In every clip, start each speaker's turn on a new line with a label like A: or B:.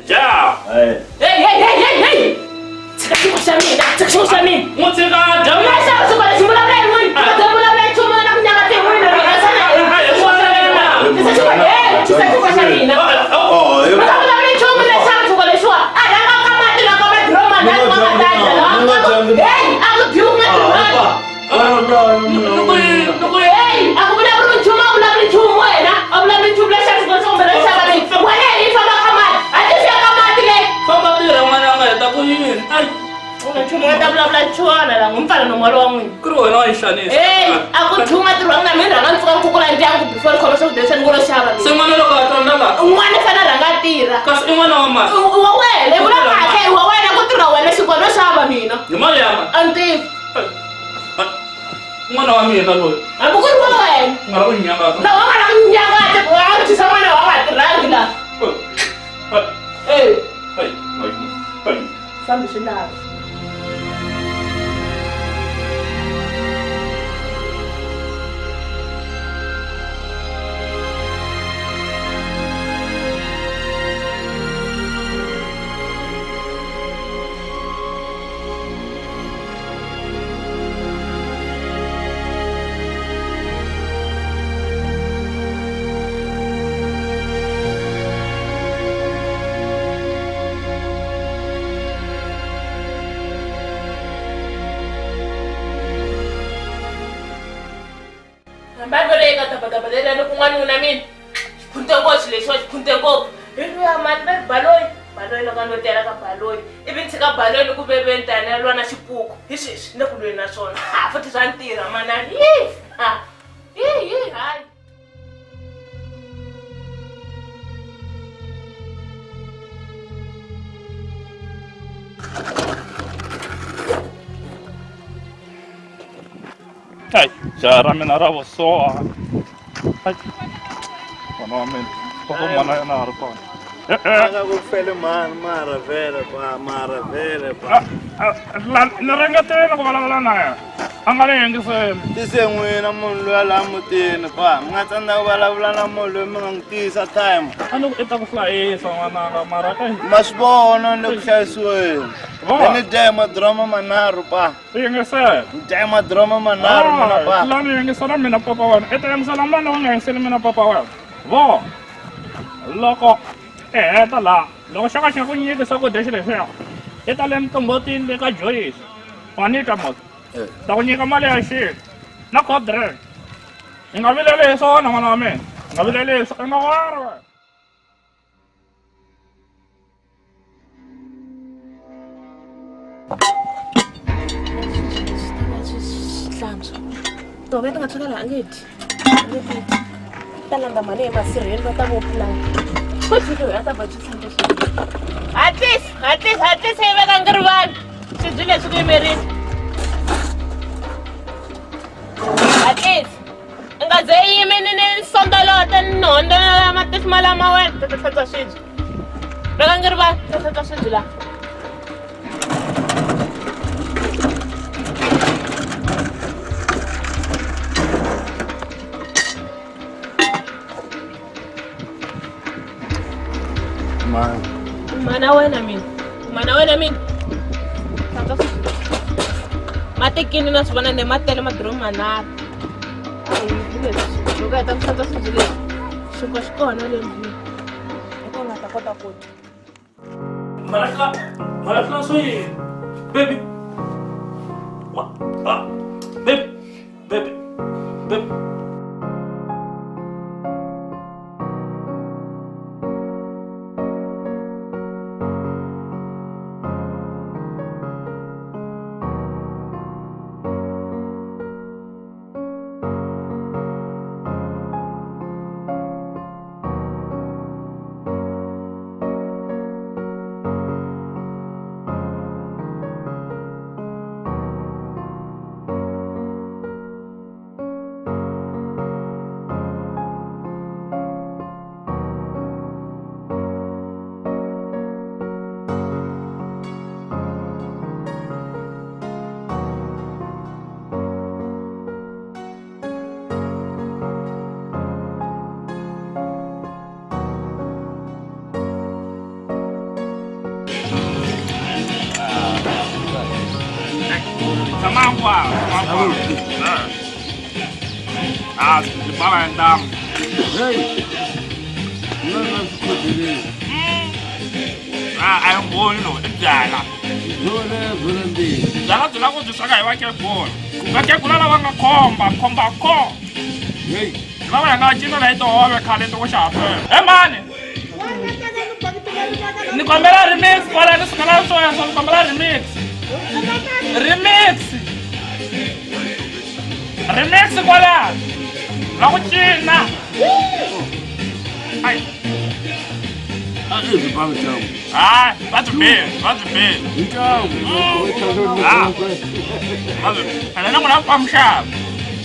A: Ja.
B: Hey, hey, hey, hey, hey! Tshika xin'we xa mina, tshika xin'we xa mina.
A: N'wi tshika dya.
B: Mina xava xin'we lexi vulavula hi n'wina. Va ta vulavula hi nchumu na ku nyanga ti n'wina. Tisa xin'we, hey, tisa xin'we xa mina.
C: Oh,
B: Va ta vulavula hi nchumu lexi xava xin'we lexiwa. A rhanga ka mati la ka madiroma la ka matandza la. Hey, a ku dyiwi madiroma. Hey, a ku vulavuri nchumu, a vulavuri nchumu wena. A vulavuri nchumu lexi xava xin'we xo kumbe lexi xava leyi. Wena yi famba ka mati. A ti fika ka mati leyi.
A: Famba tirha n'wana nga heta ku yini? Ai,
B: U nchumu nga ta vulavula nchuwana la ngumfana nomwalo wa n'wina.
A: ku ri wena wa yi xanisa.
B: Hey, a ku dyiwi matirho na mina rhanga ni pfuka ni kukula ndyangu before ni khoma swakudya leswi ni ngo lo xava
A: Se
B: mina.
A: n'wana loko a tondza la.
B: Un'wana i fanele a rhanga a tirha.
A: Kasi i n'wana wa mani?
B: Wa wena, i vula kahle, i wa wena ku tirha wena xinkwa no xava mina.
A: Hi mali ya mani?
B: A ni tivi.
A: N'wana wa mina loyi.
B: Hambi ku ri wa wena.
A: U nga la ku nyangata.
B: Lawa nga la ku nyangata, u nga dyisa n'wana wa nga tirhangi laha. Hey,
A: Ai, ai, ai.
B: fambi swi lava. Hambana leyi ka dabadaba leyi ni kun'wanuna mina. Xiphunta ngopfu xilo lexiwa xi phunte ngopfu. Hi luya mani va ri baloyi, baloyi loko a no tela ka baloyi. Ivi ni tshika baloyi ni ku veveni tani a lwa na xipuku. Hi sweswi ni le ku lweni na swona. Ha futhi swa ni tirha manana. Yi! Ha! Yi yi hayi.
A: Ai, jaha ra mina ra vusoha. Ai, n'wana wa mina, loko mana yena a ri kona. Eh, eh.
C: Anga ku fele mhani mara vhele pa mara vhele pa.
A: Ah, ah, ni ringetile ku vulavula na yena a nga ni yingiseli.
C: Tise n'wina munhu loyi a laha mutini pa mi nga tsandzeka ku vulavula na munhu loyi mi nga n'wi tisa time.
A: A ni ku i ta ku hlayisa n'wananga mara eh.
C: Ma swi vona ni le ku hlayisiweni. Ni dya hi madirama manharhu pa.
A: Yingisela.
C: Ni dya madirama manharhu mina pa.
A: Lani yingisela mina papa wena. I ta yingisela mani u nga yingiseli mina papa wena. Vo. Loko i heta laha, loko xo ka xi nga ku nyiki swakudya xi lexiya, i ta le mtombotini le ka Joyce. Wa ni twa mos? Ta ku nyika mali ya xilo na cold drink. I nga vileli hi swona n'wana wa mina. I nga vileli hi swona. I nga wari wena.
B: Hlantswa tihove ti nga tshuka laha a nge dyi a nge ti dyi ta landza mali emasirheni va ta vo pulani loyi a ta va byi hlantswa swi hatlisa hatlisa hatlisa yi veka ngi rivali swibyi leswi ku yimerile hatlisa u nga ze yimi ni ni sondolota ni hondola matihlo malama wena ta ta hlantswa swibyi veka ngi rivali ta hlantswa swibyi laha.
C: Mani.
B: Mana wena mina. Mana wena mina. Hlantswa swibyi. Matekini na swi vona ne ma tele madiromu manharhu. Hi leswi. Loko heta ku hlantswa swibyi leswi, xinkwa xi kona le ndlwini. Hi kona nga ta kota ku dya.
A: Malahla, malahla swo yini? Baby. Wa, ah, baby, baby, baby. Tshama hinkwavo, tshama hinkwavo. Ah, byi bava hi ntamu.
C: Hey. Mina na swikhodeleni.
A: Ah, a hi mbhoni lowu, i byala.
C: Byole byole mbili.
A: Byala byi lava ku byi sweka hi vakhegula. Vakhegula lava nga khomba, khomba kho.
C: Hey.
A: Lava hi nga cinela hi tihove khale loko xa ha fela. He mani. Ni kombela remix kwala ni sukela sweswo ni kombela remix. Remix. Remix kwala. La ku cina. Ai.
C: A i byi bavi ntamu.
A: Hayi, va byi bile, va byi bile.
C: Ntamu.
A: Ah. Va byi. Phela na n'wina va muxavi.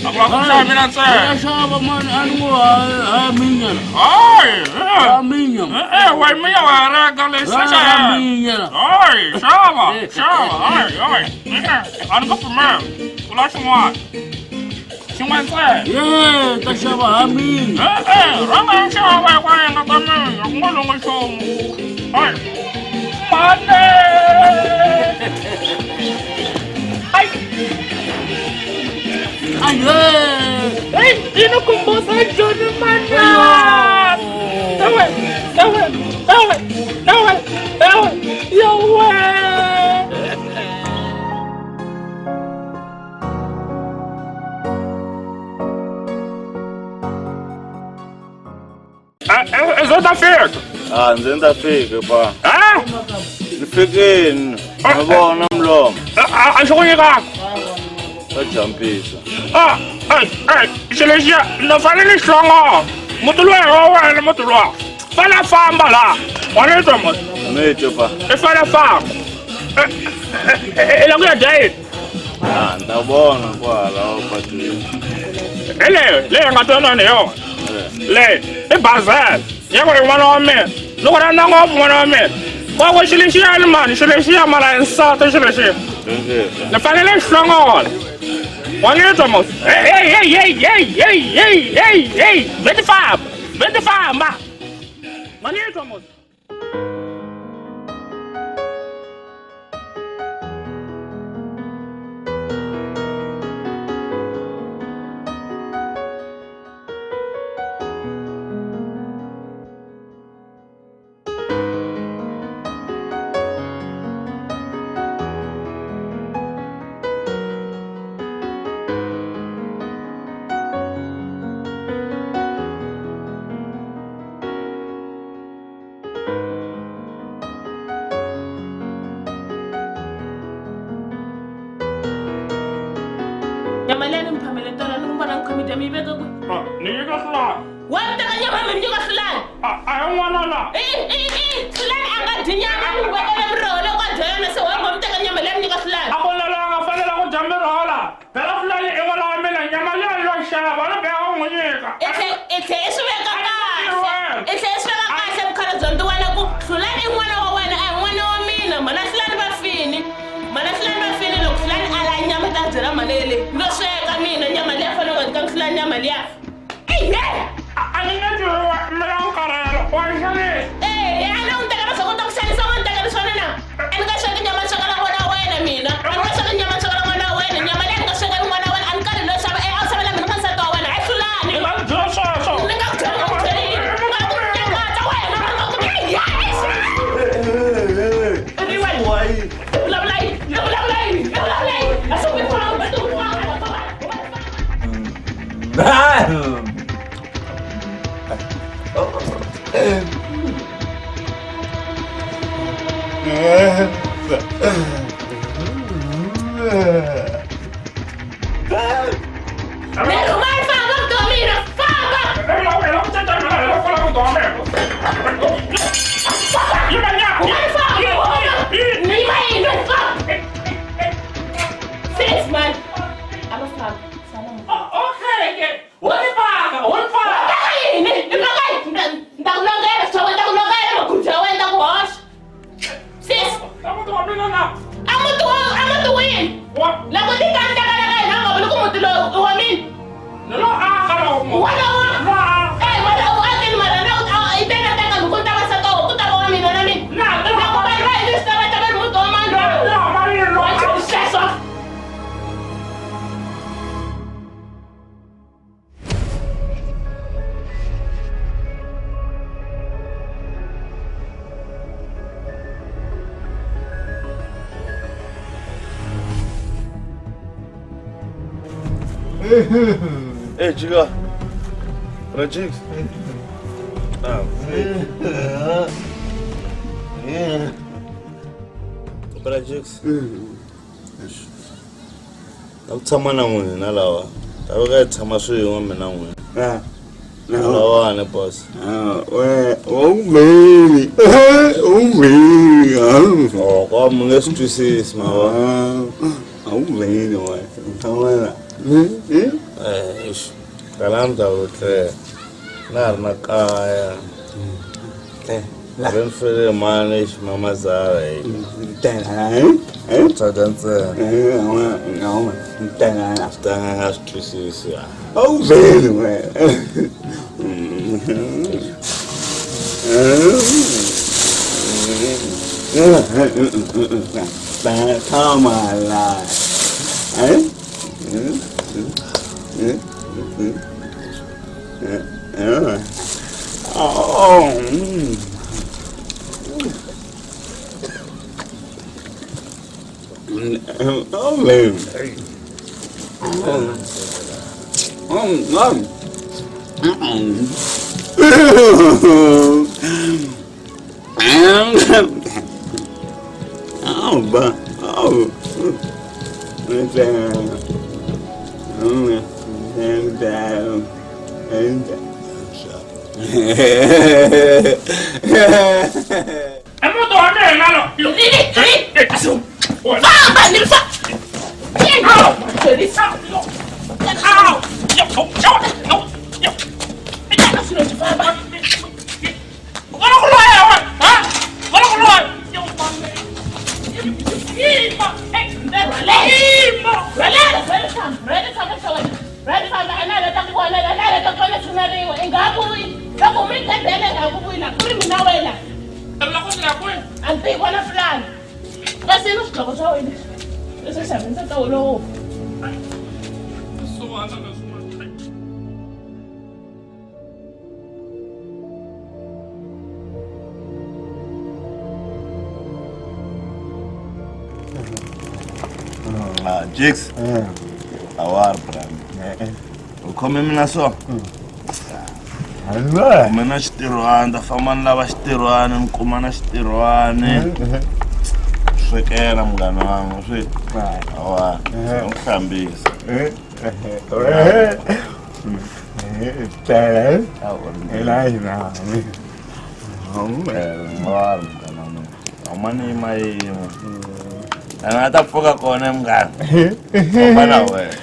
A: A ku va ku xava mina ntsena.
C: Ya xava mani a ni ngo ha minya.
A: Hayi.
C: Ha minya.
A: Eh, wa minya wa reka lexi xa
C: Ha minya.
A: Hayi, xava, xava, hayi, hayi. A ni nga pfumeli. Ku la xin'wana. Xin'wana ntsena.
C: Ye, ta xava ha minya.
A: Eh, eh, rhanga yi xava hikwalaho nga ta mina, ku nga longhi nchumu. Hayi. Mane! Ai!
C: Aye.
A: Hey, yi ni khumbuza Johnny Manana! Ewe, ewe, ewe, ewe, ewe, yowe! I zo ta fika.
C: A ndzi ta fika pa.
A: Eh?
C: Ni fikini. Ni vona mulomo.
A: A xi ku nyikanga.
C: Ta jampisa.
A: A, ai, ai, xilo lexiya ni fanele ni xi hlongola. Muti luwa hi wa wena muti luwa. Fane a famba laha. Wa ni twa mos?
C: Ni twa pa.
A: I fane a famba. I la ku ya dya yini?
C: A ni ta vona kwala patwini.
A: Hi leyi, leyi hi nga twanana hi yona. Leyi i bazele. Ya ku ri n'wana wa mina. Ni ku rhandza ngopfu n'wana wa mina. Wa ku xilo lexiyani mani, xilo lexiya mara i nsati xilo lexiya. Ni fanele ni xi hlongola. Wa ni twa mos? Hey, hey, hey, hey, hey, hey, hey, hey, vheti famba, vheti famba. Wa ni twa mos?
B: Nyama leyi ni mi phamele tona ni n'wi vona ni khome dya mi yi veka kwihi?
A: Ah, ni nyika hlulani.
B: Wa mi teka nyama mi nyika hlulani?
A: Ah, a hi n'wana la.
B: I i i hlulani a nga dyi nyama mi n'wi vekela miroho loko a dya yona se wa ngo mi teka nyama leyi mi nyika hlulani.
A: A ku na loyi a nga fanela ku dya miroho la. Phela hlulani i n'wana wa mina nyama liya yo xava ni beka ku n'wi nyika.
B: I tlhe i tlhe i swi veka kahle. I tlhe i swi veka kahle mukhalabye wa wena ku hlulani i n'wana wa wena a hi n'wana wa mina mhana hlulani va fini. Mhana hlulani va fini loko hlulani a la nyama ta byela mhana yeleyo no sweka mina nyama liya fanele u nga nyikanga hlulani nyama liya. Ehe!
A: A ni nge twi mina nkarhelo wa nxanisa.
B: Eya a ni n'wi tekela swa ku ta ku xanisa u nga ni tekeli swona na? A ni nga sweki nyama ni swekela n'wana wa wena mina. A ni nga sweki nyama ni swekela n'wana wa wena. Nyama leyi a ni nga swekeli n'wana wa wena a ni kali no xava e a wu xavela mina ka nsati wa wena hayi hlulani.
A: Ni nga ku byela sweswo.
B: Ni nga ku byela ni nga ku byeli yini? Ni nga ku nyangatsa wena ni nga ku eya Vulavula yini? Vulavula yini? Vulavula yini? A swi ku famba, swi ku famba.
C: Hey, Jika. Rajix. Rajix. Na ku tshama na n'wina lawa. Ta va ka hi tshama swin'we mina n'wina. Lawani boss. Oh, kwa mi nge swi twisisi ma vona. Eh, eish. Tala ni ta ku tlela. Na ha ri na kaya. Ri ni fele mani eish mamazala eish. Tsaka ntsena. Swi ta nga nga swi twisisi.
A: I muti wa mina lo.
B: Famba ni fa.
C: Ah, Jakes. Awar bra. U khome mina so. Mina xitirhwani ta famba ni lava xitirhwani ni kuma na xitirhwani. Swekela munghana wami swi. Awa, ni hlambisa. Awar munghana wa mina. A ma ni yima yima. A nga ta pfuka kona munghana. Famba na wena.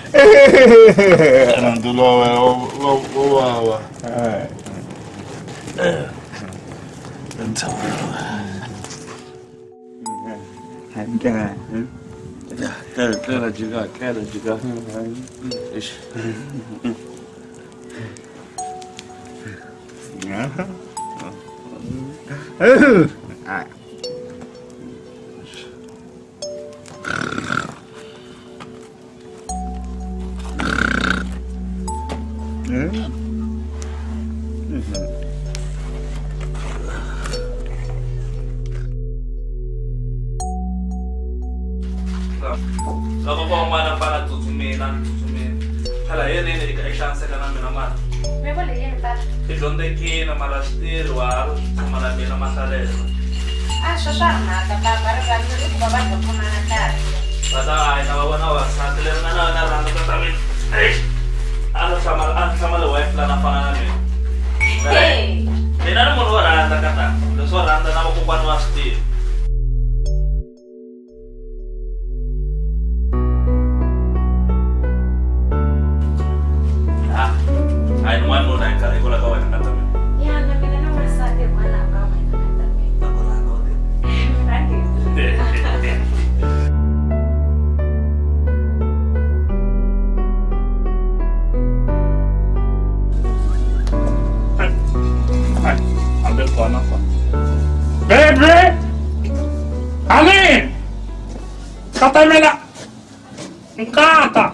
C: Nandzu wa wena wo vava. Tlela, tlela, jika, tlela, jika. Eish.
A: Loko va un'wana a fana a tsutsumile a ni tsutsumile phela hi rini i xaniseka na mina mara
D: Mi vule yini tata?
A: I dyondzekile mara swi tirhi wa ha ri tshama na mina mahlalela.
D: A swo swa mhaka papa, rirhandzu i ku va vanhu va khomana kahle.
A: Tata a na va vona vavasati leri nga na na rhandzu tata mina. Eish. A ni hlamala a ni hlamali wife la na fana na mina.
D: Hey.
A: Mina ni munhu wo rhandza kata leswo rhandza na vakokwani va swi tivi. Ha, a ni n'wanuna hi nkarhi hikwalaho ka wena kata mina.
D: Ya na mina na n'wansati hikwalaho ka wena tata mina.
A: Na ku rhandza wa tiva.
D: Thank you.
A: Baby! Ali! Katamela! Nkata!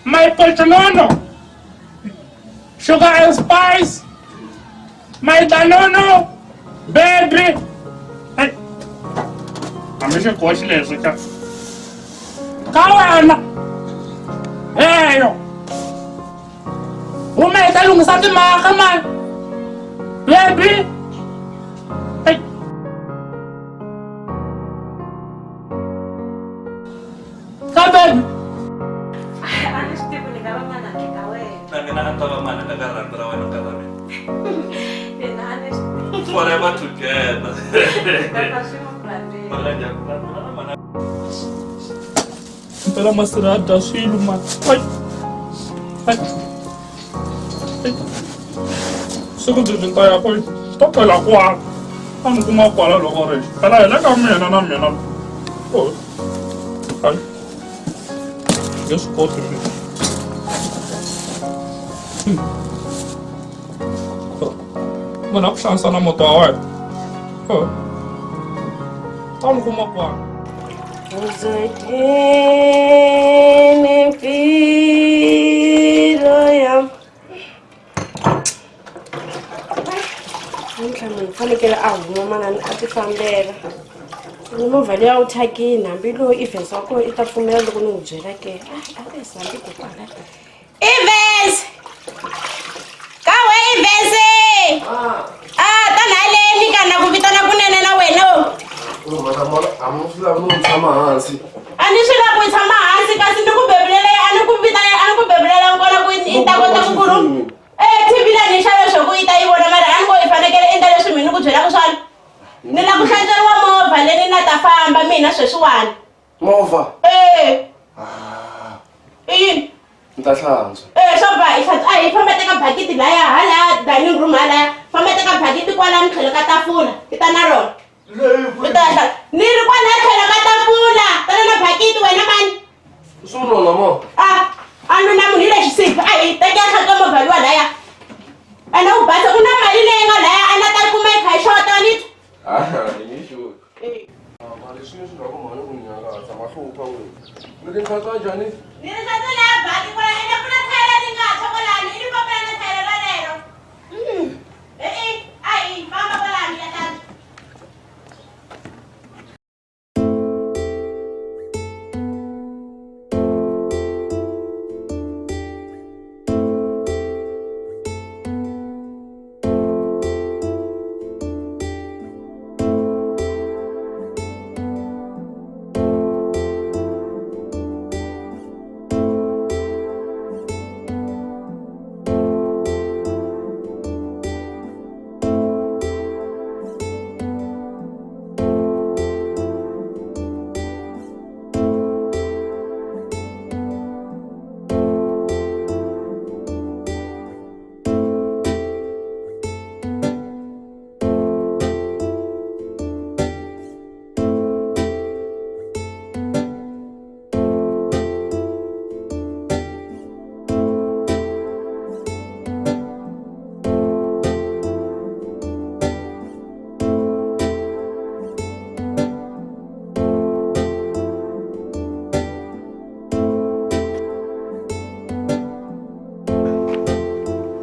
A: My pocholono! Sugar and spice! My danono! Baby! Hey! Hambi xikoxi leswi ka. Ka wena! Heyo! Huma hi ta lunghisa timhaka mani! Baby! Hey! Ka baby!
D: A ni swi tivi ni nga va mani handle ka wena.
A: Na mina a ni ta va mani handle ka rirhandzu ra wena nkata mina.
D: Mina a ni swi tivi.
A: Forever together.
D: Tata swi n'wi brandini.
A: Mpela masirha ya dya swilo mani. Ai. Ai. Ai. Siku byi byi ta ya kwihi? Swi ta pela kwala. A ni kuma kwala loko ri. Phela hi le ka mina na mina. Oh. Ai. Nge swi koti mina. Munhu a ku xanisa na muti wa wena. Oh. Ta ni kuma kwala.
B: Uzothini impilo yam? Namuntlha munhu u fanekele a huma manana a ti fambela. Ni movha liya wu thyakini hambi lowu Evans wa kona i ta pfumela loko ni n'wi byela ke. A a nga zambi kokwala. Evans!
E: hansi.
D: A ni swi lavi ku yi tshama hansi kasi ni ku bebulele a ni ku vitana a ni ku bebulela kona ku i ta kota ku ku Eh TV la ni xave swo ku yi ta yi vona mara a ni ngo i fanekele endla leswi mina ni ku byelaka swona. Ni la ku hlantsweriwa movha leyi ni la ta famba mina sweswiwani.
E: Movha?
D: Eh. I yini?
E: Ni ta hlantswa.
D: Eh swo ba i hlantswa a hi famba teka bakiti laya hala dining room halaya famba teka bakiti kwalani tlhelo ka tafula i ta na rona. I ta hlantswa. Ni ri kwala tlhelo ka tafula tana na bakiti wena mani.
E: Swi lona mo.
D: A a luna munhu hi le xisiphi a hi teka hlantswa movha luwa laya. Ene u basa ku na mali leyi nga laya a na ta kuma yi kha yi xota ni twa.
E: Ah, ni nge xoti. Mali swi swi nga ku mhani ku ni nyangatsa ma hlupha n'wina. Mi ri hlantswa njhani?
D: Ni ri hlantswa laya baki kwala ene ku na thayela ri nga tshwa kwalani i ri kombela na thayela rolero. E-e a hi famba kwalani ya hlantswa.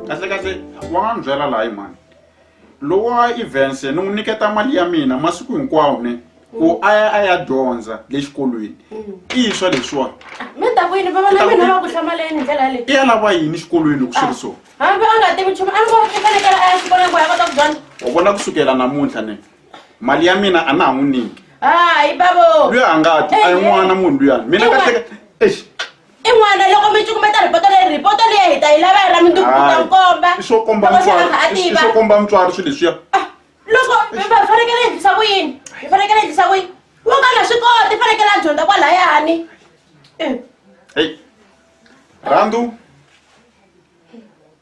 F: Kahle kahle wa nga ni byela laha mani lowa events ni n'wi nyiketa mali ya mina masiku hinkwawo ne ku a ya a ya dyondza le xikolweni i swa leswiwa
B: mi ta ku yini bava na mina va ku hlamaleni hi ndlela yaleyi
F: i ya lava yini xikolweni loko swi ri so
B: hambi a nga tivi nchumu a ni ngo i fanekele a ya xikolweni ku ya kota ku dyondza
F: wa vona kusukela namuntlha ne mali ya mina a na ha n'wi nyiki
B: hayi bavo
F: luya a nga ti a yi n'wana munhu luyani mina
B: I
F: kahle exi
D: I n'wana loko mi cukumeta ripoto leri ripoto liya hi ta yi lava hi ra mundzuku ku ta n'wi komba
F: i swo komba
D: Loko se a kha a
F: mutswari i
D: tiva
F: swo komba mutswari swilo leswiya
D: loko hi fanekele hi endlisa ku yini hi fanekele hi endlisa ku yini wo ka nga swi koti i fanekele a dyondza kwalayani
F: hey rhandu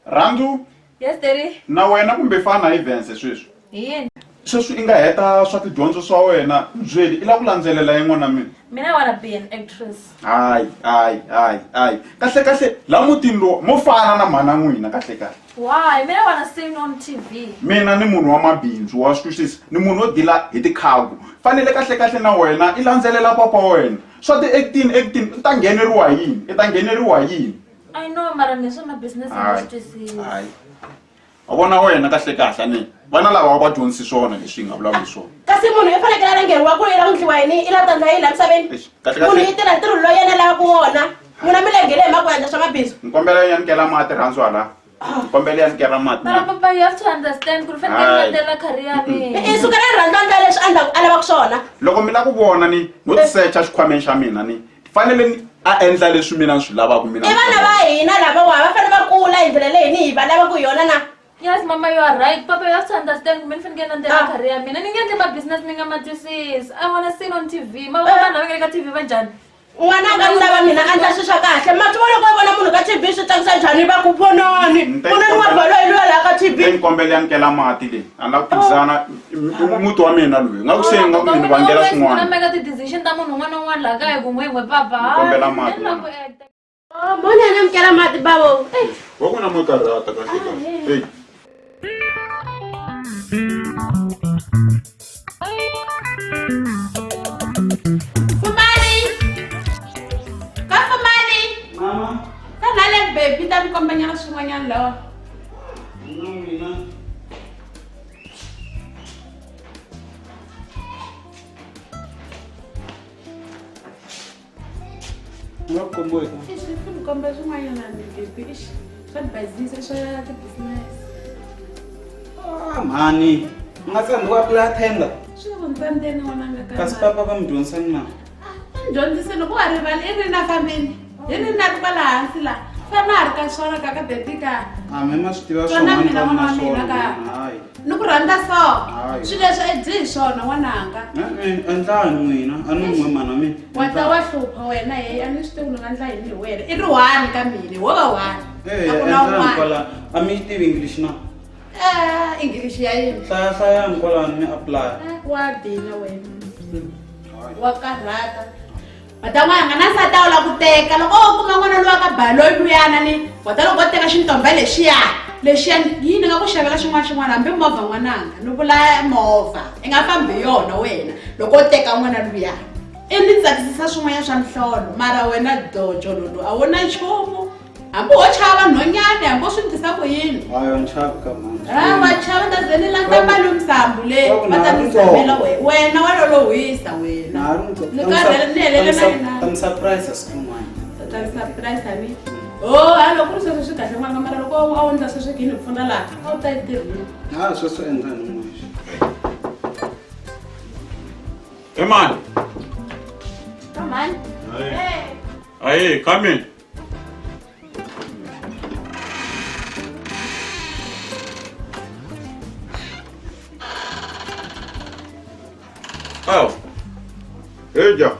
F: rhandu
G: Yes, Daddy.
F: na wena kumbe fana hi vhense sweswi
G: Hi yini?
F: Sweswi i nga heta swa tidyondzo swa wena byeli i lava ku landzelela yin'wana mina.
G: Mina I wanna be an actress.
F: Hayi hayi hayi hayi kahle kahle la mutini lowu mo fana na mhana n'wina kahle kahle.
G: Why? Mina I wanna sing on TV.
F: Mina ni munhu wa mabindzu wa swi twisisa ni munhu wo dila hi tikhagu fanele kahle kahle na wena i landzelela papa wa wena swa ti-acting acting i ta ngheneriwa hi yini i ta ngheneriwa hi yini.
G: I know mara leswa ma business a
F: Hayi
G: swi twisisi.
F: hayi wa vona wena kahle kahle ni vana lava va dyondzisi swona leswi hi nga vulavuli swona.
D: Kasi munhu i fanekele a rhangeriwa ku i lava ku endliwa yini i lava ku ta endla yini laha misaveni
F: Eish, kahle
D: munhu
F: kahle
D: i tirha ntirho lowu yena a lavaka wona n'wina mi lenghele hi mhaka ku endla swa mabindzu.
F: Ni kombela ya nikela mati rhandzu hala ni kombela ya nikela mati
G: Mara papa you have to understand ku ri fanekele
F: Hayi.
G: landzelela career ya mina.
D: I sukela rhandzu a endla leswi a endlaka a lavaka swona.
F: Loko mi lava ku vona ni no ti secha xikhwameni xa mina ni fanele ni a endla leswi mina ni swi lavaka mina.
D: I vana va hina lavawa va fanele va kula hi ndlela leyi ni hi va lavaka hi yona na.
G: Yes mama you are right papa you have to understand ku mina fanekele landzelela career ya mina ni nge endli ma business ni nga ma twisisi I wanna sing on TV ma vona vanhu lava nga le ka TV va njhani.
D: N'wana a nga ni lava mina a endla swilo swa kahle ma swi vona loko va vona munhu ka TV swi tsakisa njhani va ku vonani vonani wa bolo hi luya laha ka TV.
F: Ni kombela ya nikela mati leyi a ni lava ku phikizana i muti wa mina loyi nga ku se nga ku mi ni vangela swin'wana.
G: Meka ti-decision ta munhu un'wana na un'wana laha kaya ku n'we n'we papa.
F: Ni kombela mati.
G: Ni lava ku acta.
D: Moni a ni amukela mati bavo.
F: Wa ku na mo karhata kahle kahle. Hey.
B: Fumani! Ka Fumani!
H: Mama.
B: Ta na le baby ta mi kombanyana swin'wanyana lawa.
H: Mina. Nga ku kombiwa hi
B: Ixi, swi mi komba swin'wanyana ni baby. Ixi, swa ti-business, swa ti-business.
H: Ah, mhani, u nga tshembi ku apply tender.
B: Swi ku ntsandzeni n'wananga ka
H: Kasi
B: mali.
H: papa va mi dyondzisa ni na.
B: Ni dyondzisini ku wa rivali i ri na fambini hi ri na ri kwala hansi laha se na ha ri ka swona ka ka bebi ka
H: A mi ma swi tiva
B: Twana
H: swona
B: mina
H: ni
B: n'wana wa
H: na
B: mina
H: swona.
B: ka.
H: Hayi.
B: Ni ku rhandza so
H: Hayi.
B: swilo leswi i dyi hi swona n'wananga.
H: E-e, endlani n'wina a ni n'we mhana mina.
B: Wa ta wa hlupha wena he a ni swi tivi ku ni nga ndla yini hi wena i ri one ka mina wo va one.
H: Eh,
B: A ku na
H: endlani
B: un'wana.
H: kwala a mi yi tivi English na?
B: Eh, English ya yini?
H: Hlaya hlayani kwalano mi apply.
B: Eh, wa dina wena. Wa karhata. Madan'wanga na nsati a wu lava ku teka loko wo kuma n'wana luwa ka baloyi luyana ni wa ta loko wo teka xintomba lexiya lexiya yini nga ku xavela xin'wana xin'wana hambi movha n'wananga ni vula movha i nga fambi hi yona wena loko wo teka n'wana luya i ni tsakisisa swin'wanyana swa mihlolo mara wena dojo lolo a wu na nchumu hambi wo chava nhonyani hambi wo swi ndlisa ku yini.
H: Hayi a ni chavi ka mhani.
B: Ah, wa chava ta ze ni landza malume le va ta mi zamela wena wena wa lolohisa wena.
H: Na ha ri ntsongo.
B: Ni karhele ni helele na yina.
H: Ta mi surprise siku rin'wana.
B: Ta mi surprise mi. Oh, a loko ku ri sweswo swi kahle n'wana mara loko a wu endla sweswo yini pfuna laha a wu ta yi tirhisa.
H: Ha sweswo endla ni n'wexe.
F: Hey man.
G: Come on.
F: Hey, come in. Oh. Hey, ja.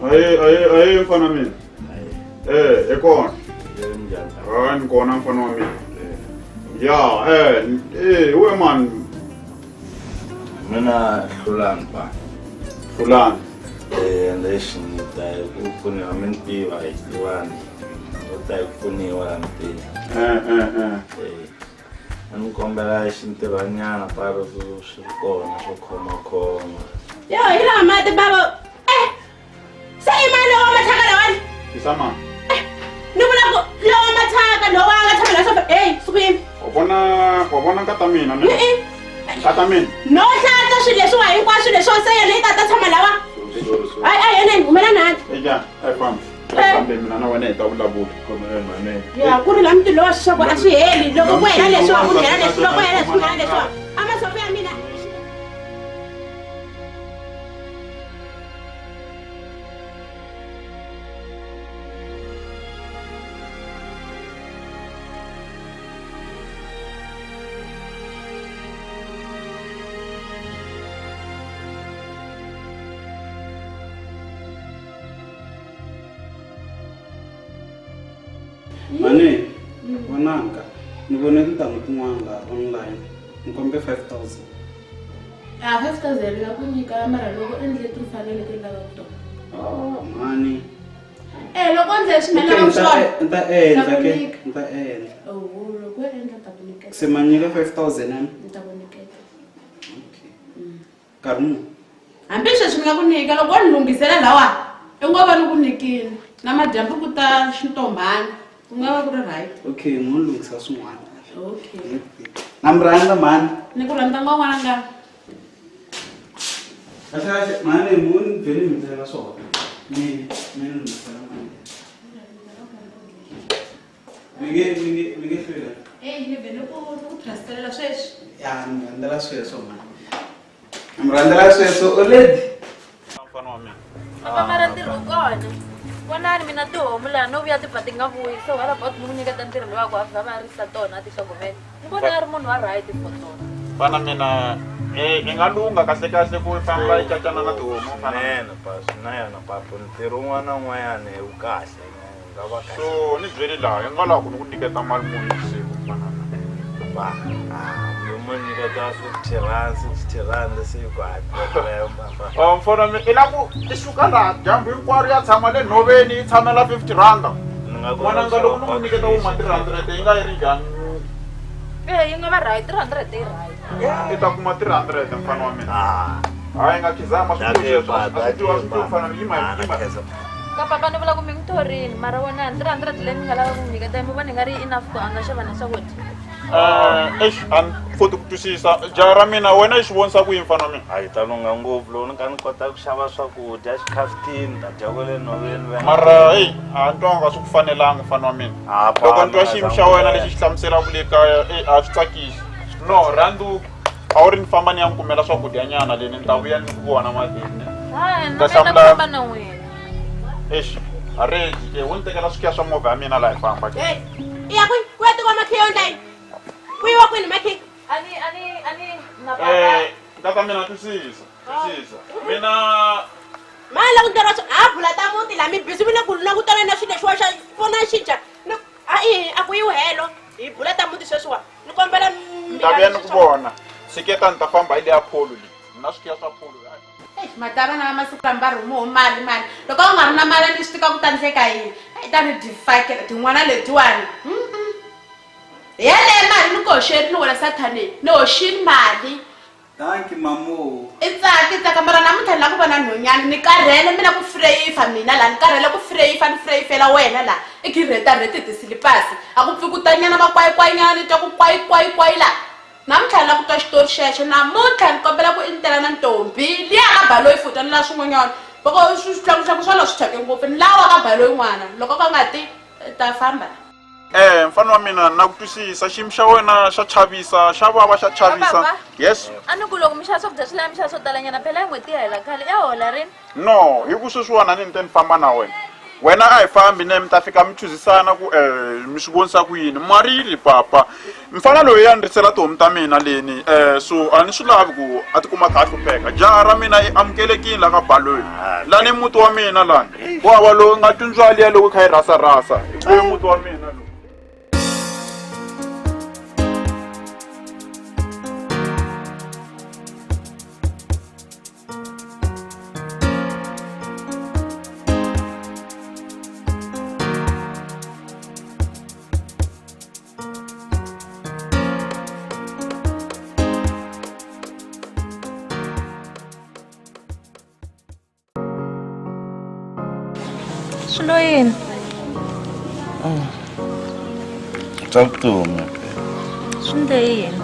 F: Ayi, ayi, ayi mfana mina. Eh, e kona. Hayi ni kona mfana wa mina. Ya, eh, eh, we man.
C: Mina Hlulani pa.
F: Hlulani.
C: Eh, lexi ni ta hi ku pfuniwa mi ni tiva hi tivani. U ta hi ku pfuniwa la mi tiva.
F: Eh, eh, eh.
C: Eh. A ni kombela xintirhwanyana pa loko swi ri kona swo khomakhoma.
D: Yo, hi lawa mati bava. Eh. Se i mani lowa mathyaka lawani?
F: Tisa mani.
D: Ni vula ku lowa mathyaka lowa a nga tshama la sofa. Hey, suku yimi.
F: Wa vona, wa vona nkata mina ne?
D: E-e.
F: Nkata mina.
D: No hlantswa swilo leswiwa hinkwaswo leswiwa se yena i ta ta tshama lawa. Hayi, a yena humela nani.
F: Eja, a hi fambi. A hi fambi mina na wena hi ta vulavula.
D: Ya, ku ri la mutini lowa swa ku a swi heli loko ku hela leswiwa ku nghena leswi loko hela leswi ku nghena leswiwa. A masofa ya mina.
H: Mhani, vonaka ni vone tintangu tin'wana laha online ni kombe 5000.
B: A 5000 ya ku nyika mara loko endle timfanelo leti lavaka tona.
H: Oh, mhani.
B: Eh, loko endle leswi mina
H: Okay,
B: lavaka
H: ni ta
B: swona.
H: ni ta endla
B: Ta ku
H: ke,
B: nyika.
H: ni ta endla.
B: Oh, loko u endla ta ku nyiketa.
H: Se ma nyika 5000 yani?
B: Ni ta ku nyiketa.
H: Nkarhi muni?
B: Hambi sweswi ni nga ku nyika loko wo ni lunghisela lawa i ngo va ni ku nyikile na madyambu ku ta xintombhana ku nga va ku ri right.
H: Okay, mo ni lunghisa swin'wana.
B: Okay.
H: Na mi rhandza mhani.
B: Ni ku rhandza ngwa n'wananga.
H: Kahle kahle mhani mo ni vhele mi ndlela swona. Mi mi ni lunghisela mali. Mi nge mi nge mi nge hlwela.
B: Hey, ni vhele ku ku transferela sweswi.
H: Ya ni rhandzela sweswo mhani. Mi rhandzela sweswo already.
F: Mfana wa mina.
G: Papa mara ntirho wu kona. Vonani mina tihomu laha no vuya ti pfa ti nga vuyi so what about mi n'wi nyiketa ntirho lowa ku a vha va risa tona a ti tlhogomela. Ni vona a ri munhu wa right for tona.
F: Mfana mina eh i nga lungha kahle kahle ku famba i cacana na tihomu mfana.
C: Swinene pa swinene papu ntirho wun'wana na wun'wanyana wu kahle wu nga va kahle.
F: So ni byeli laha i nga lava ku ni ku nyiketa mali muni hi siku mfana.
C: Pa, ah, mo nyiketa 50 rand 60 rand se ku hakela papa.
F: Oh mfana mina i la ku i suka laha dyambu hinkwaro ya tshama le nhoveni yi tshamela 50 rand.
C: Ni nga kota
F: N'wananga
C: ku
F: loko ni ku
C: xava
F: nyiketa wo ma 300 yi nga yi ri njhani?
G: Eh, yi nga va right 300 yi right.
F: I ta kuma 300 mfana wa mina.
C: Ah.
F: Hayi nga khizama swi
C: Dake
F: tiwi sweswo
C: pa,
F: a swi
C: dake
F: tiwi a swi tiwi
C: pa.
F: mfana yima
C: Ah, na
F: yima.
C: khensa.
G: Ka papa ni vula ku mi n'wi thorini mara wena 300 leyi mi nga lava ku n'wi nyiketa mi vona i nga ri enough ku a nga xava na swakudya.
F: Eh, eish a ni koti ku twisisa jaha ra mina wena i xi vonisa ku yini mfana wa mina.
C: A yi ta lungha ngopfu loko ni ka ni kota ku xava swakudya xikhafutini ta dya kwale nhoveni va.
F: Mara eyi a ni twanga swi ku fanelanga mfana wa mina.
C: Ah, pa,
F: Loko ni twa
C: mina
F: xiyimo
C: za
F: xa wena
C: n'wi
F: lexi xi hlamuselaka le kaya eyi a swi tsakisi. No rhandu A wu ri ni famba ni ya n'wi kumela swakudyanyana le ni ta vuya ni ku vona madini.
G: Hayi,
F: Ni ta
G: na mina
F: hlamula-
G: famba na n'wina.
F: Eish, Areji ke wo ni tekela swikhiya swa movha ya mina laha hi famba ke.
D: Hey, i ya kwini? Ku ya tekiwa makhiya yo ndla yini? Ku yiwa kwini makhiya?
G: A ni a ni a ni na papa.
F: Nkata mina twisisa, twisisa. Mina
D: Mani la ku ndleriwa swo ha bula ta muti laha mi busy mi le ku langutana na swilo leswiwa xa vona xi dya. Ni a i a ku yiwi helo. Hi bula ta muti sweswiwa. Ni kombela
F: ni ta vuya ni ku vona. Tshiketa ni ta famba hi leya pholo leyi. Ni na swikhiya swa pholo.
B: Eish, mata vana va masiku lama va rhumiwe mali mali loko u nga ri na mali ni swi tika ku ta ndleka yini a yi ta ni difakela tin'wana letiwani. Hi yaleyo mali ni ku hoxerini wena sathane ni hoxini mali.
H: Dankie mamu.
B: I tsaki tsaka mara namuntlha ni lava ku vona nhonyani ni karhele mina ku freyifa mina laha ni karhele ku freyifa ni freyifela wena laha i khirhetarheti tisilipasi a ku pfi ku tanyana makwayikwayinyana ni twa ku kwayikwayikwayi laha namuntlha ni lava ku twa xitori xexo namuntlha ni kombela ku i ni tela na ntombi liya ka baloyi futa ni la swin'wanyana loko switlangutlangu swa la swi thyake ngopfu ni lawa ka baloyi n'wana loko ka nga ti ta famba.
F: Mfana wa mina na ku twisisa xiyimo xa wena xa chavisa xa vava xa chavisa.
G: Papa.
F: Yes.
G: A ni ku loko mi xava swakudya swi lava mi xava swo talanyana phela hi n'hweti ya hela khale ya hola rini?
F: No, hi ku sweswiwani a ni ni te ni famba na wena. Wena a hi fambi ne mi ta fika mi chuzisana ku mi swi vonisa ku yini. Marili papa. Mfana loyi ya ni risela tihomu ta mina leni so a ni swi lavi ku a tikuma a kha a hlupheka. Jaha ra mina i amukelekile la ka baloyi. Lani muti wa mina lani. Ku hava loyi nga twi ndzwali ya loko i kha yi rasarasa. I muti wa mina lowu.
G: Swilo yini?
C: Swa vutomi.
G: Swi ndle yini?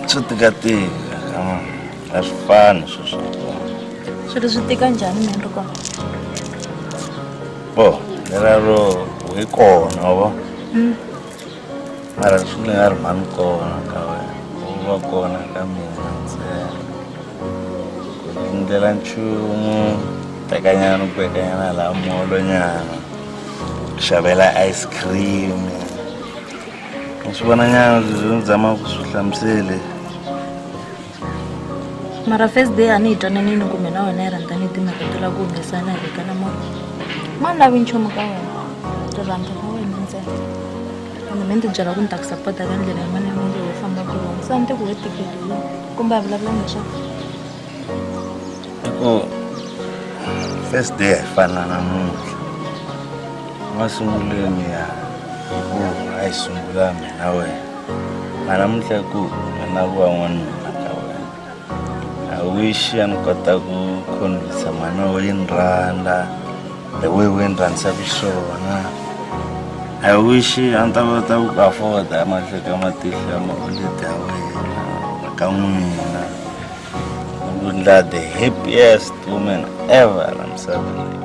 C: Swi tikatika. A swi fani swilo swa kona.
G: Swilo swi tika njhani mina ri kona?
C: Bo, leraro hi kona wa. Mara swi ni nga ri mhani kona ka wena. U va kona ka mina ntsena. Ku ndlela nchumu tekanyana ku vekanyana laha molonyana. Xavela ice cream. Ni swi vonanyana leswi ni zamaka ku swi hlamusele.
G: Mara first day a ni hi twananini ku mina wena hi rhandzani timhaka to lava ku humesana hi vekana moya. Ma ni lavi nchumu ka wena. Rirhandzu ra wena ntsena. Ende me ni ti byela ku ni ta ku sapota ka ndlela yin'wana na yin'wana leyi u fambaka yona. Se a ni ti ku we tikeliwa kumbe a vulavula leswaku
C: I ku first day a hi fana na namuntlha. Masungulweni ya ku a hi sungula mina wena. Mara namuntlha i ku mina ku va n'wanuna ka wena. I wish a ni kota ku convince mhana wa yi ni rhandza the way we ni rhandzisaka xiswona. I wish a ni ta kota ku ku afford-a emahlweni ka matihlo ya maoleti ya wena ka n'wina. Ni ku endla the happiest woman ever la misaveni leyi.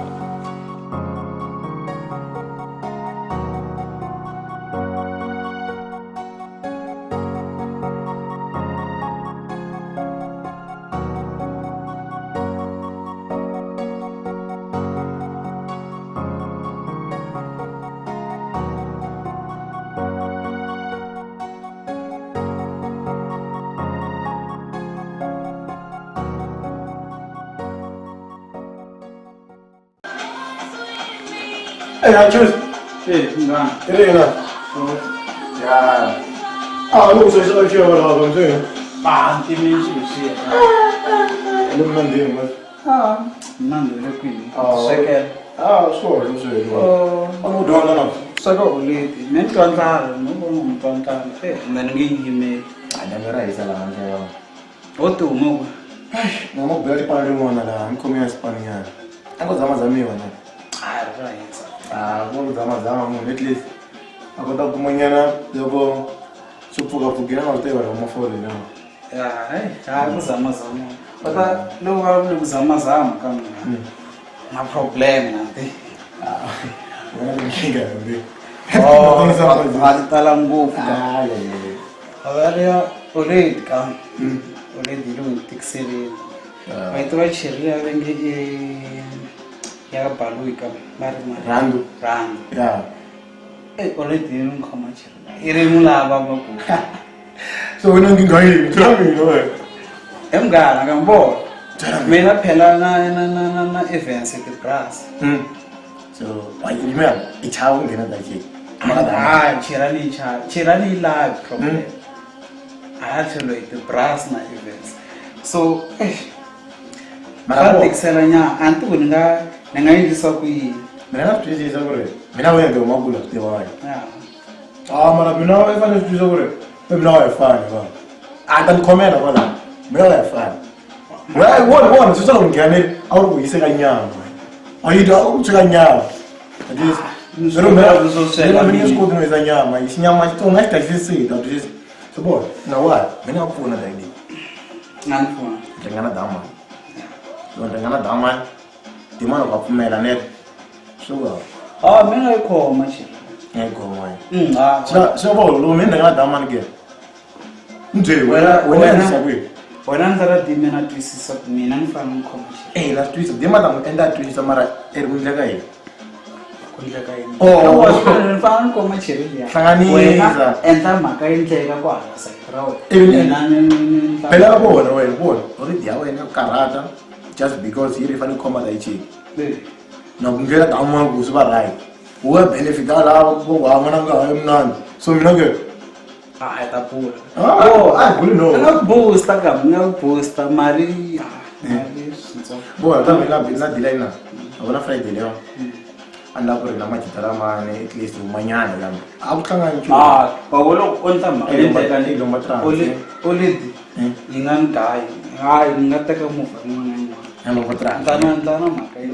E: Hey, I choose.
H: Eh, ngani?
E: Irina.
H: Ya.
E: Ah, look, so it's okay, what I'm doing.
H: Ba, ntimini xilo swi yena.
E: Ni mnandini man.
H: Ah, mnandi le kwini?
E: Ah.
H: Swekela.
E: Ah, sure, sure.
H: Oh.
E: A ku dyondza na.
H: Sweka oleti. Me ni twa ndlala, no vona ni twa ndlala. Eh, mina ni nge yimeli.
E: A dyambu ra hisa laha handle ya.
H: Ho ti huma ku.
E: Ni nga bela tipani rin'wana laha, ni khomi ya xipaninyana. A ku zamazamiwa na.
H: Ah, ra hisa.
E: Ah, ku zamazama munhu at least a kota ku kumanyana loko swi pfukapfukile a nga swi tivi vanhu va mafole na.
H: Ya, hey, ha ku zamazama. Pata loko va vule ku zamazama ka mina. Na problem na ti.
E: Ah, wena ni nkingha yombi.
H: Oh, va ti tala ngopfu.
E: Ah, le.
H: Avariya Already ka already yi le ku ni tikiseleni. Va yi tiva cheri liya va nge i ya ka Baloyi ka va ri mani?
I: Rhandu.
H: Rhandu.
I: Ya.
H: Eh, already yi ni khoma cheri liya. I ri n'wi lava va ku.
I: So wena nkingha yini? Byela mina wena.
H: He munghana ka mi vona. Mina phela na na na na na Evans the brass.
I: So, yimela, i chava ku nghena ta cheri.
H: Hayi, chera ni yi chavi. Chera ni yi lavi problem. Hala tlhelo hi ti-brass na Evans. So, eish.
I: Mara
H: Swa
I: vo-
H: tikisela nyana. A ni tivi ku ni nga ni nga endlisa ku yini.
I: Mina na swi twisisa ku ri mina wena ndi huma kule swi tiva wena.
H: Yeah.
I: Ah, mara mina i fanele swi twisisa ku ri mina wa hi fani va. A ta ni khomela kwalaho. Mina wa hi fani. Wena vona vona swi loko nghenele a wu ri ku yise ka nyama. A yi dya u tshika nyama. At least
H: Swi
I: mina
H: swo sweka
I: mina
H: mina.
I: swi koti no yisa nyama. Xinyama xi u nga xi dya ta twisisa. So bona na wa mina nga pfuna la leyi.
H: Nga ni pfuna.
I: Ringana dama. Loko ringana dama Dimana wa pfumela ne. Swi va.
H: Ah, mina yi khoma cheri.
I: Yi khoma.
H: Ah.
I: Swi va loko mina ringana dama ni ke. Njhe wena wena endlisa ku yini?
H: Wena ndzi ra dime na twisisa ku mina ni fanele ni khoma cheri.
I: Eh, la twisisa. Dima ta n'wi endla a twisisa mara i ri ku endleka yini?
H: Ku endleka yini?
I: Oh.
H: Ni fanele ni khoma cheri liya.
I: Hlanganisa.
H: Wena endla mhaka yi endleka ku hala side ra wena.
I: Ivi ni-
H: Mina ni ni ni ni
I: Phela vona wena vona already ya wena ku karhata just because yi ri fanele khoma ta yi cheki. Na ku nghena dama ku swi va right. Wu ya benefit lava ku wa n'wana nga ha mnandi. So mina ke
H: Ah, hi ta bula.
I: Ah, ah, buli no.
H: Ni nga ku booster ka, ni nga ku booster mali. Ah, mali switsongo.
I: Vona ta mina na deal ina. A vona Friday leyo. A ni lava ku ri na majita lamani at least humanyana lama. A ku hlangani nchumu.
H: Ah, wa vona loko o endla mhaka
I: Eh,
H: yi endleka
I: lomba- lomba trans,
H: Already yi nga ni gayi. Hayi, ni nga teka movha yin'wana na yin'wana.
I: Ya lomba trans.
H: Ndlana ndlana mhaka yi.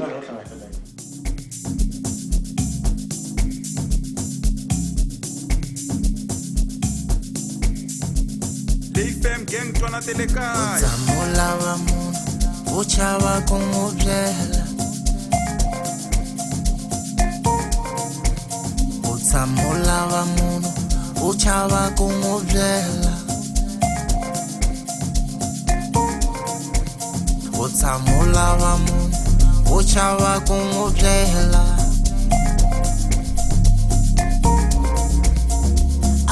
F: Leyi fam gang twana ta le kaya.
J: Tshama u lava munhu u chava ku n'wi byela. U tshama u lava munhu u chava ku n'wi byela. U tshama u lava munhu u chava ku n'wi byela.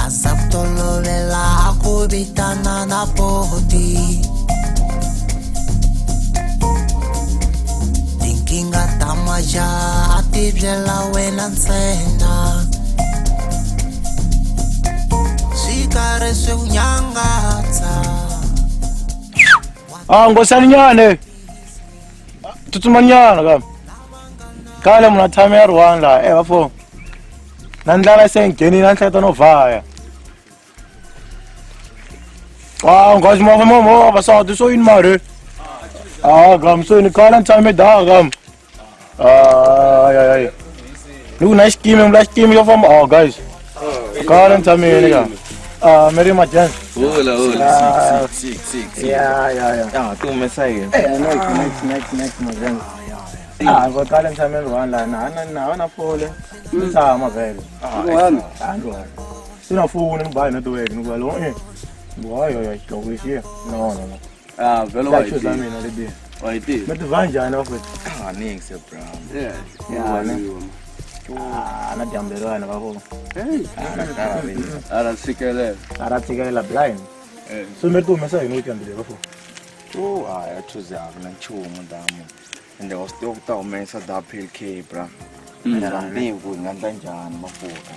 J: A za ku tolovela a ku vitana na boti. Tinkingha ta majaha a ti byela wena ntsena. Swi karhi swi ku nyangatsa.
I: Ah, ngosaninyane. Tsutsumanyana ka. Khale munhu a tshame ya ri one laha, eh vafo. Na ndlala se nghenile a ni hleketa no vhaya. Ah, nghozi movha movha vavasati so yini mari? Ah, gam so yini khale ni tshame daha gam. Ah, ay ay ay. Ni ku na xikimi, mula xikimi xo famba. Oh guys. Khale ni tshamile ka. Ah, mi ri majens.
C: Hola, hola.
I: Ah.
C: Sik, sik, sik.
I: Yeah, yeah, yeah.
C: Ah, tu humesa yini?
I: Eh, next, next, next, next, majens. Ah, ngo khale ni tshame ni ri one laha, na na na na fole. Ni tshama vhele.
C: Ni
I: Ah, ni one. Se na foni ni ba hi network ni ku hello eh. Ni ku hayi hayi xidloko lexiya. No, no, no.
C: Ah, vhele wa
I: Wa
C: yi
I: la mina leti.
C: Wa yi tiva.
I: Mi tiva njhani vafowethu?
C: Ah, nix, bro.
I: Yeah.
C: Yeah.
I: Ah, na dyambu leriwani va vona.
C: Hey. A ra tshikelela.
I: A ra tshikelela blind.
C: Eh.
I: So mi ri ti humesa yini weekend leyi vafo?
C: Oh, hayi a thuze a ku na nchumu damu. Ende wa swi tiva ku ta humesa da PLK bra. Ende a ni tivi ku hi nga endla njhani mafurha.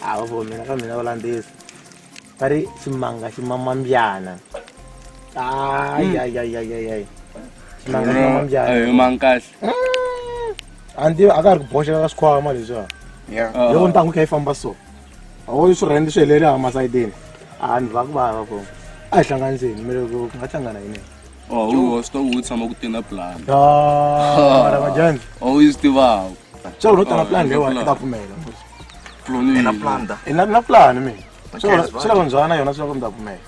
I: Ah, vafo mina ka mina va landzisa. Va ri ximanga xi mama mbyana. Ay ay ay ay ay ay. Ximanga xi mama mbyana.
K: Eh, manga kahle.
I: A ni tivi a ka ha ri ku boxeka ka swikhwama leswiya.
C: Yeah.
I: Loko ntangu yi kha yi famba so. A wo swi rhendi swi helele hala masayitini. A ni va ku vava vo. A hi hlanganiseni mi loko ku nga hlangana yini.
K: Oh, u wa swi tiva ku tshama ku tina plan.
I: Ah, mara majani.
K: Oh, u swi tivaka.
I: Swa ku no tana plan leyiwani i ta pfumela.
K: Plan
C: na plan da.
I: I na na plan mina. Swi lava ndzhwana yona swi lava ku mi ta pfumela.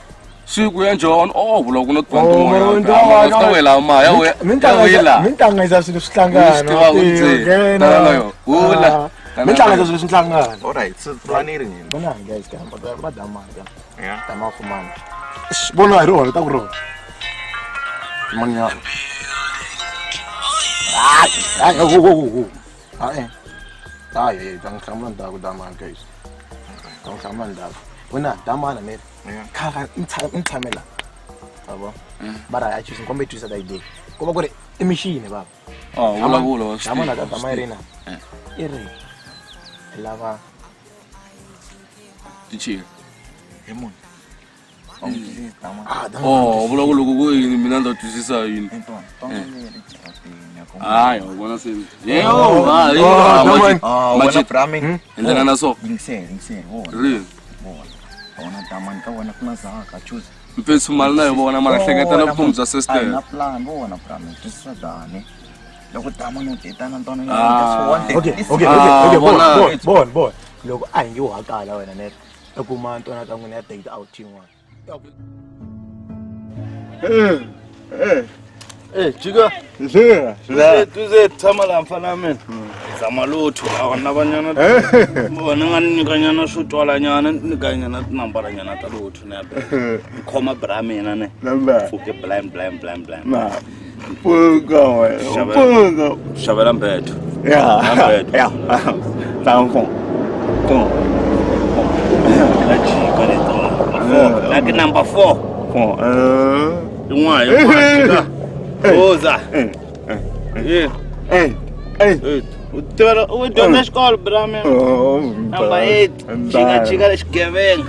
K: Siku ya njhani? Oh, vula ku na plan
I: Oh, mara
K: tin'wana.
I: wena wa-
K: Swi ta wela ma, ya we. Ya wela.
I: Mi ntanganyisa swilo swi hlangana.
K: U swi tiva ku ndzi. Tana na yona. Vula.
I: Mi ntanganyisa swilo swi hlangana.
C: All right, so plan i ri yini?
I: Vona guys, ka va damana ka.
C: Yeah.
I: Dama fumana. Vona hi rona ta ku rona. Manya. Ai, ai, go go go. Ai. Ai, ai, ta n'wi hlamula ndzhaku damani guys. Ta n'wi hlamula ndzhaku. Wena damana ne. Kha i tshame la. Yabo. Mara a choose nkombe twisisa that day. Ko va ku ri i mixini baba.
K: Ah, vulavula wa swi
I: Damana
K: tiva,
I: ta
K: wa
I: dama
K: swi
I: yi ri na. I ri i lava
K: tichini.
C: Hi munhu.
K: Oh, vula ku loko ku yini mina ni ta twisisa yini. Hayi, u vona se. Yeo, hayi.
C: Ah, wena Brahmin.
K: Endlela na so.
C: Yingisela, yingisela, vona.
K: Rini?
C: Vona. Vona damani ka wena ku na zaka, choose.
K: Mfethu mali na yi vona mara hleketa na vutomi bya sister.
C: Na plan, vona Brahmin, twisisa dani. Loko damani u tetana ntwana
K: Ah.
I: Okay, okay, okay, okay, bona, bona, bona, bona. Loko a hi nge u hakala wena ne. I kuma ntwana ka n'wina ya date out yin'wana.
C: Eh, jika. Tuze tshama laha mfana wa mina. Zama lotho lawa na vanyana. Vona nga ni nyikanyana swo twalanyana, ni nyikanyana tinambaranyana ta lotho ne. Ni khoma bra mina ne. Pfuke blind blind blind blind.
F: Na. Pfuka wena. Pfuka.
C: Xavela mbetho.
F: Ya.
C: Mbetho.
F: Ya. Tamfo. Tom.
C: Ta jika leto. Like number 4.
F: 4.
C: Yin'wana yin'wana jika. Oza. Yeah.
F: Eh.
C: Eh. U tivela u dyondza xikolo bra mina. Number 8. Jika jika lexi gevenga.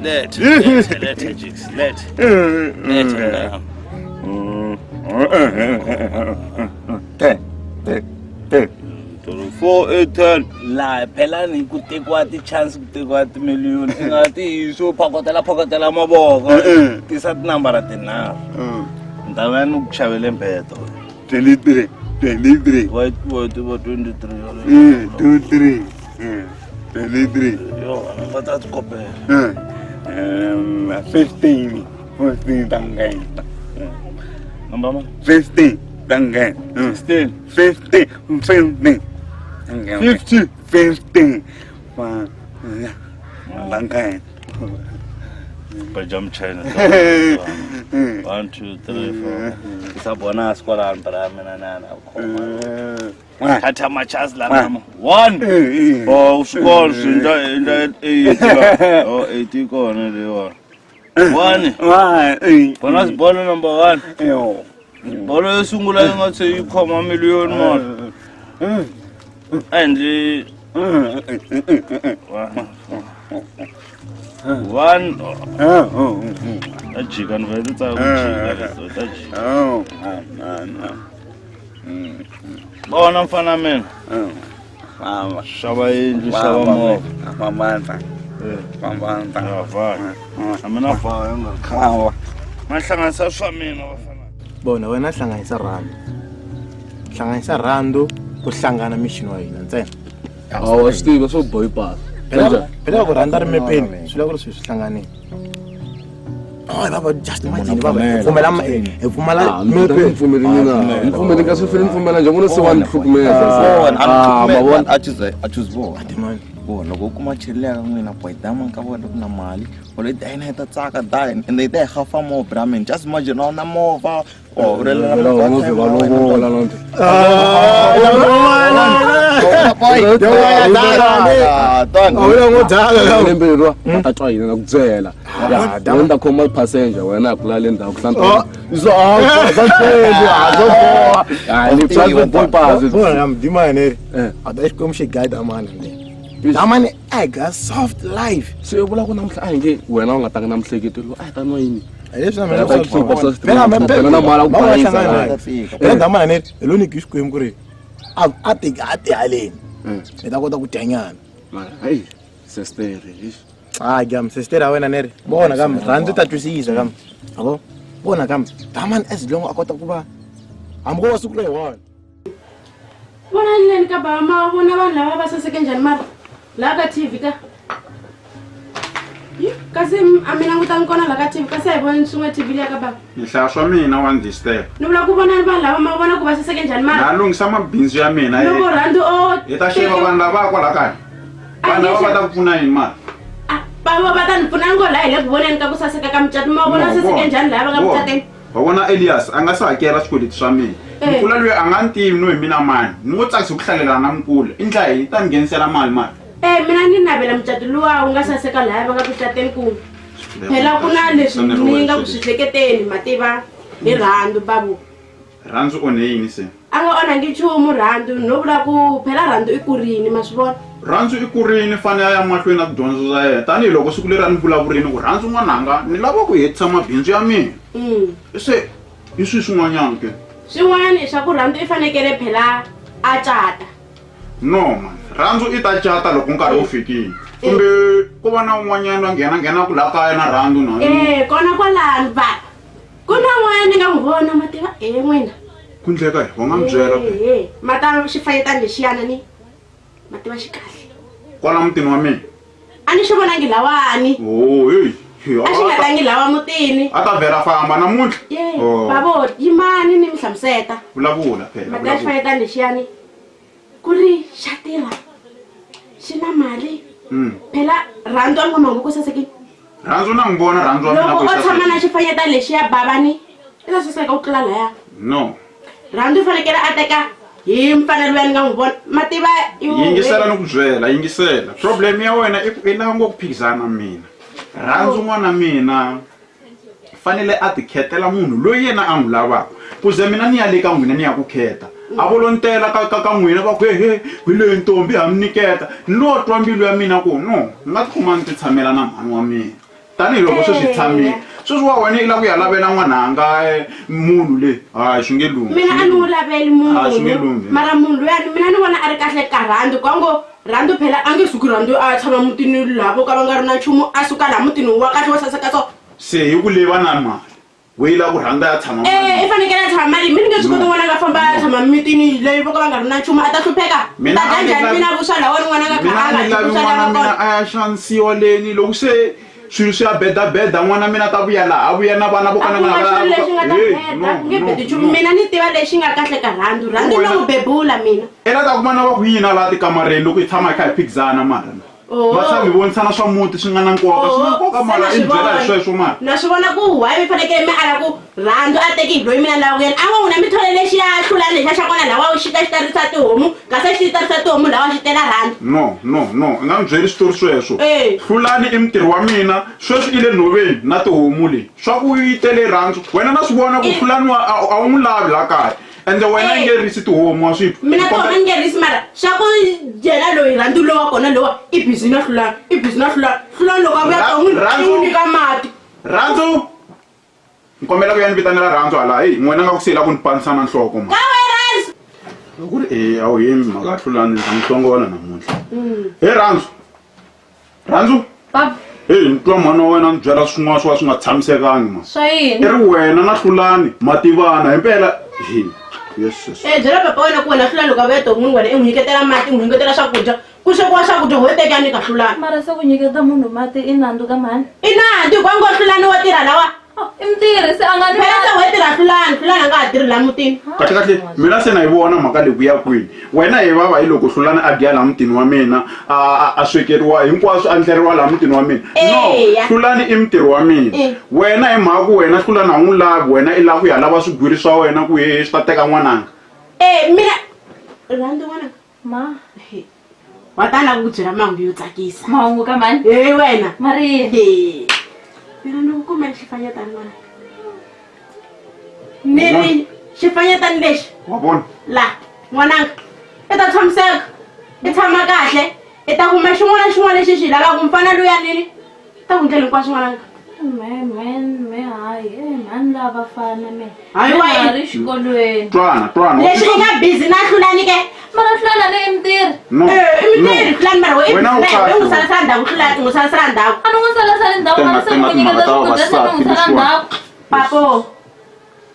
C: Let. Let let jiks. Let. Let.
F: Ten. Ten. Ten.
C: 4 8 10 laha phela ni ku tekiwa ti-chance ku tekiwa timiliyoni i nga ti yisi u phakotela phakotela mavoko tisa tinambara tinharhu ni ta va ni ku xavele mbeto
F: 23. 23.
C: Wa wa 23
F: 2 3. 23.
C: Yo, va ta ti kopela.
F: 15. 15 tangen.
C: Number man.
F: 15 tangen.
C: 16.
F: 15. 15.
C: 50.
F: 15. Tangen.
C: Baja mchina. 1 2 3 4. Tisa bonus kwalano bra mina na na khoma. Thatha ama-chance la nama. 1. Oh, usukolo sinta into 8 la. Oh, 8 ikona leyo. 1. Bonus bolo number 1. Bolo yo sungula yi nga se yi khoma miliyoni mara. A endli one. Ta jika ni vhele tsaka ku jika leto ta jika. Vona mfana wa mina. Xava yindlu, xava movha.
F: Famba. Famba.
C: A mina vhaya nga ri khale. Ma hlanganisa swa mina vafana.
I: Bona wena hlanganisa rhando. Hlanganisa rhando ku hlangana mixini wa hina ntsena.
K: Ah, wa swi tiva swo boy pass.
I: Phela phela ku rhandza ri mepeni swi lava ku ri swilo swi hlanganile. Hayi baba just imagine baba hi pfumela hi pfumala
K: mepeni. Pfumeli mina. Ni pfumeli ka swi fanele ni pfumela njhe vona se wa ni hlukumeza.
C: Vona, a ni
K: Ah, ma vona.
C: a choose a choose vona. Vona loko u kuma cheri ya ka n'wina boy diamond ka vona ku na mali already a yena yi ta tsaka dine ende yi ta hi hafa movha bra mina just imagine a wu na movha or u rilela
K: Vela movha va lovola loo lembe va ta twa yini na ku byela ya wena ta khoma passenger wena a ku lale ndzhaku hlanta so a swa tseli a swo boha hayi ni swa boy pass
I: Bona mdimane a ta xikwembu xi guide amana nde. Damani I got soft life.
K: Se u vula ku namuntlha a hi nge wena u nga tanga na mihleketo lowu a hi ta nwa yini
I: Hi leswi na
K: Phela
I: mina
K: ta keep us phela na mali a ku bayisa la.
I: Phela damana ne hi lo nyiki Xikwembu ku ri a a ti a ti haleni. Hi ta kota ku dya nyana.
K: Mara hayi sister eish.
I: Hayi gam sister ya wena ne ri vona kambe rhandzu ta twisisa kambe. Yabo vona kambe damani as long a kota ku va hambi ko va siku leri one.
B: Vona ni ka baba ma vona vanhu lava va saseke njhani mara laha ka TV ka. Yi, Kasi a mi langutangi kona laha ka TV kasi a hi voni swin'we TV liya ka baba.
F: Ni hlaya swa mina wa ndzi
B: Ni vula ku vona vanhu lava ma vona ku va saseke njhani
F: Na
B: mara.
F: lunghisa mabindzu ya mina.
B: Loko rhandzu o
F: Hi ta xeva vanhu lava kwala kaya. Vanhu lava va ta ku pfuna yini mara?
D: Bava va ta ni pfuna ngo laha hi le ku voneni ka ku saseka ka mucato ma vona saseke njhani laha va nga mucateni.
F: Wa vona Elias a nga se hakela swikweleti swa mina.
D: Eh.
F: Mukula loyi a nga ni tivi no hi mina mani. Ni ngo tsakisa ku hlalela na mukula. I ndla yini? Ta ni nghenisela mali mani.
D: Eh mina ni navela mucato luwa wu nga saseka lahaya va nga ku cateni ku phela ku na leswi ni nga ku swi hleketeni mativa hi rhandzu babu.
F: Rhandzu onhe yini se?
D: A nga onhangi nchumu rhandzu no vula ku phela rhandzu i kurini ma swi vona.
F: Rhandzu i kurini fane a ya mahlweni na tidyondzo ta yena tanihiloko siku leri a ni vulavurini ku rhandzu n'wananga ni lava ku hetisa mabindzu ya mina. Se hi swihi swin'wanyana ke?
D: Swin'wana i swa ku rhandzu i fanekele phela a cata.
F: No man, rhandzu i ta cata loko nkarhi wu fikile. Kumbe ku va na un'wanyana a nghena nghenaku laha kaya na rhandzu na.
D: Eh kona kwalano baba. Ku na n'wana ni nga n'wi vona ma tiva e n'wina.
F: Ku ndleka hi wa nga n'wi byela phela.
D: Eh, ma ta xifanyetana lexiyana ni ma tiva xi kahle.
F: Kwala mutini wa mina.
D: A ni xi vonangi lawani.
F: Oh, hey.
D: A xi nga tangi lawa mutini.
F: A ta vhela famba namuntlha.
D: Ye,
F: Oh.
D: bavo yimani ni mi hlamuseta.
F: Vulavula phela.
D: Ma ta
F: Vulavula.
D: xifanyetana lexiyani ku ri xa tirha xi na mali. Phela rhandzu a ni ngo ku sasekile.
F: Rhandzu na n'wi vona rhandzu wa mina
D: Loko
F: ku
D: o tshama na
F: sasekile.
D: xifanyetana lexiya babani i ta saseka ku tlula laya.
F: No.
D: Rhandzu u fanekele a teka hi mfanelo luya ni nga n'wi vona ma tiva i
F: Yingisela ni ku byela, yingisela. Problem ya wena i ku i lava ngo ku phikizana na mina. Rhandzu n'wana mina fanele a ti khetela munhu loyi yena a n'wi lavaka. Ku ze mina ni ya le ka n'wina ni ya ku kheta. A vo lo ni tela ka ka ka n'wina va ku he he hi leyi ntombi ha mi nyiketa. Ni lo twa mbilu ya mina ku no ni nga tikuma ni ti tshamela na mhani wa mina. Tanihiloko sweswi hi tshamile. Sweswi wa wena i lava ku ya lavela n'wananga munhu le hayi swi nge lunghi.
D: Mina a ni n'wi laveli
F: A swi nge
D: munhu
F: lunghi.
D: mara munhu luyani mina ni vona a ri kahle ka rhandzu ka ngo rhandzu phela a nge suki rhandzu a tshama mutini laha vo ka va nga ri na nchumu a suka laha mutini wa kahle wo saseka so.
F: Se hi ku leyi va na mali we yi lava ku rhandza ya tshama
D: Eh, i fanekele a tshama mali mi ni nge swi koti n'wana a nga famba a tshama mitini leyi vo ka va nga ri na nchumu a ta hlupheka
F: Mina
D: ta dya
F: a ni
D: njhani
F: lavi-
D: mina vuswa lawani n'wana a nga kha
F: mina
D: a
F: a
D: nga
F: ni
D: dyi
F: lavi
D: vuswa
F: n'wana
D: lawa
F: mina
D: kona
F: a ya xanisiwa leni loko se swilo swi ya bedabeda n'wana mina ta vuya laha a vuya na vana vo
D: a
F: kana
D: ku na xilo lexi nga ta beda ku nge bedi nchumu mina ni tiva lexi nga kahle ka rhandzu rhandzu
F: Wena-
D: no n'wi bebula mina
F: i la ta kuma na va ku yini la tikamareni loko hi tshama hi kha hi phikizana mara
D: Oh.
F: va tshama hi vonisana swa muti swi nga na nkoka swi na nkoka
D: Se
F: mara
D: na
F: i
D: swi
F: ni byela hi
D: vona.
F: sweswo mara
D: na swi vona ku why mi fanekele mi ala ku rhandzu a teki hi loyi mina ni lavaka yena a ngo n'wina mi thole lexiya hlulani lexiya xa kona lawa xi ta xi tarisa tihomu kasi xi tarisa tihomu lawa xi tela rhandzu
F: no no no i nga ni byeli switori sweswo
D: Eh.
F: hlulani i mutirhi wa mina sweswi i le nhoveni na tihomu leyi swa ku yi tele rhandzu wena na swi vona ku hlulani wa a a wu n'wi lavi laha kaya ende wena i
D: Eh.
F: nge risi tihomu wa swi twa
D: mina tihomu ni nge risi mara swa ku yena loyi rhandzu lowa kona lowa i busy na hlulani i busy na hlulani hlulani loko a vuya tihon'wini i n'wi nyika mati
F: rhandzu ni kombela ku ya ni vitanela rhandzu hala heyi n'wina nga ku se yi lava ku ni panisa na nhloko ma
D: ka we rhandzu
F: loko ku ri e a wu hembi mhaka ya hlulani ni ta n'wi hlongola namuntlha he rhandzu rhandzu
G: Papa,
F: heyi ni twa mhani wa wena ni byela swin'wana swo ka swi nga tshamisekangi ma
G: swa yini?
F: i ri wena na hlulani ma tivana himpela he yes yes
D: Eh, byela papa wena ku wena hlulani loko a vuya tihon'wini wena i n'wi nyiketela mati i n'wi nyiketela swakudya ku swekiwa swakudya ho teka nyika hlulani
G: Mara se ku nyiketa munhu mati i nandzu ka mhani?
D: I nandzu hikuva ngo hlulani wa tirha lawa
G: I mutirhi se a nga ni
D: phela se ho tirha hlulani hlulani a nga ha tirhi laha mutini
F: kahle kahle mina se na yi vona mhaka leyi ku ya kwini wena hi vava hi loko hlulani a dya laha mutini wa mina a a- a swekeriwa hinkwaswo a ndleriwa laha mutini wa mina no
D: Eya.
F: hlulani i mutirhi wa mina
D: Eh.
F: wena hi mhaka ku wena hlulani a wu n'wi lavi wena i lava ku ya lava swigwiri swa wena ku he swi ta teka n'wananga
D: Eh, mina rhandzu n'wananga
G: Ma.
D: wa ta lava ku byela mahungu yo tsakisa
G: Mahungu ka mhani?
D: e wena
G: Mari.
D: He. Mina ni ku kumela xifanyetana n'wana ni ri xifanyetana lexi
F: wa vona
D: la n'wananga i ta tshamiseka i tshama kahle i ta kuma xin'wana na xin'wana lexi xi lavaka mfana luya nini ta ku ndlela hinkwaswo n'wananga
G: Me me me hayi eh mhani lava fana me.
D: Hayi,
G: Me
D: wa
G: na ha
D: yini?
G: ri xikolweni.
F: twana twana
D: lexi i nga busy na hlulani ke
G: Mara hlulani i mutirhi.
F: no
D: Eh, i mutirhi
F: no.
D: hlulani mara we i
F: Wena u
D: busy na yena,
F: kahle
D: u n'wi salasala ndzhaku hlulani u n'wi salasala ndzhaku
G: A ni n'wi salasali ndzhaku mara se
F: Tenga-
G: ku
F: tenga
G: nyiketa
F: timhaka ta
G: swakudya se ni n'wi
F: vavasati
G: sala
F: leswiwani.
G: ndzhaku.
D: papo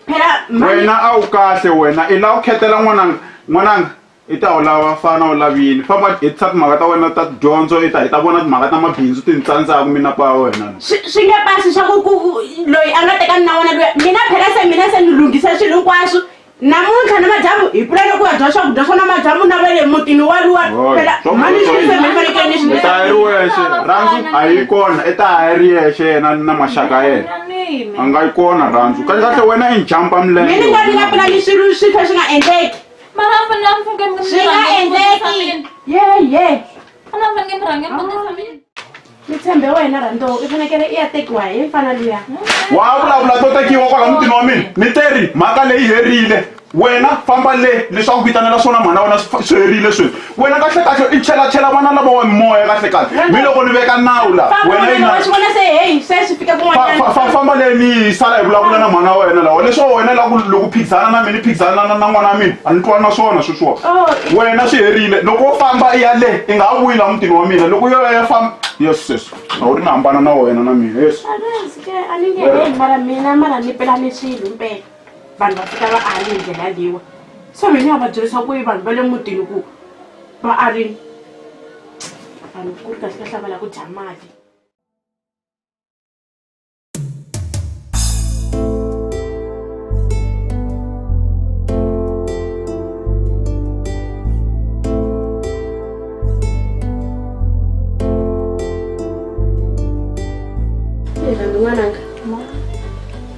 D: phela mhani
F: wena a wu kahle wena i lava ku khetela n'wananga n'wananga i ta wu lava fana u lavi yini famba hetisa timhaka ta wena ta tidyondzo i ta hi ta vona timhaka ta mabindzu ti ni tsandzaku mina pa wena
D: swi swi nge pasi swa ku ku loyi a nga tekani na wena luya mina phela se mina se ni lunghisa swilo hinkwaswo Namuntlha na madyambu hi pulane ku ya dya swakudya swa na madyambu na va le mutini waliwa phela mhani swi se mi fanekele ni swi
F: ta yi ri wexe rhandzu a yi kona i ta ha ri yexe yena na maxaka ya yena a nga yi kona rhandzu kahle kahle wena i njhampa
D: mi ni
F: milenge
D: nga ni nga pulani swilo swi tlhe swi nga endleki
G: Mara a fanele a mi fanekele mi
D: swi nga endleki ye ye
G: A na fanekele mi rhange mi vutisa mina.
D: Ni tshembe wena rhandzu i fanekele i ya tekiwa hi mfana luya.
F: Wa vulavula to tekiwa kwala mutini wa mina ni teri mhaka leyi herile wena famba le leswaku vitanela swona mhana wena swi herile sweswi wena kahle kahle i chelachela vana lava wa mimoya kahle kahle mi loko ni veka nawu la
D: Famba
F: wena
D: wena wa swi vona se heyi se swi fika kun'wanyana.
F: Famba le ni sala hi vulavula na mhana wa wena lawa leswo wena la ku loko phikizana na mina phikizana na n'wana wa mina a ni twani na swona sweswiwa wena swi herile loko wo famba i ya le i nga ha vuyi la mutini wa mina loko yo ya famba yes yes a wu ri na hambana na wena na mina yes.
D: A ni nge heyi mara mina mara ni pulani swilo mpela vanhu va fika va ali hi ndlela leyiwa so mina va byerisa ku i vanhu va le mutini ku va arini vanhu ku ri kahle kahle va lava ku dya mali. Rhandzu n'wananga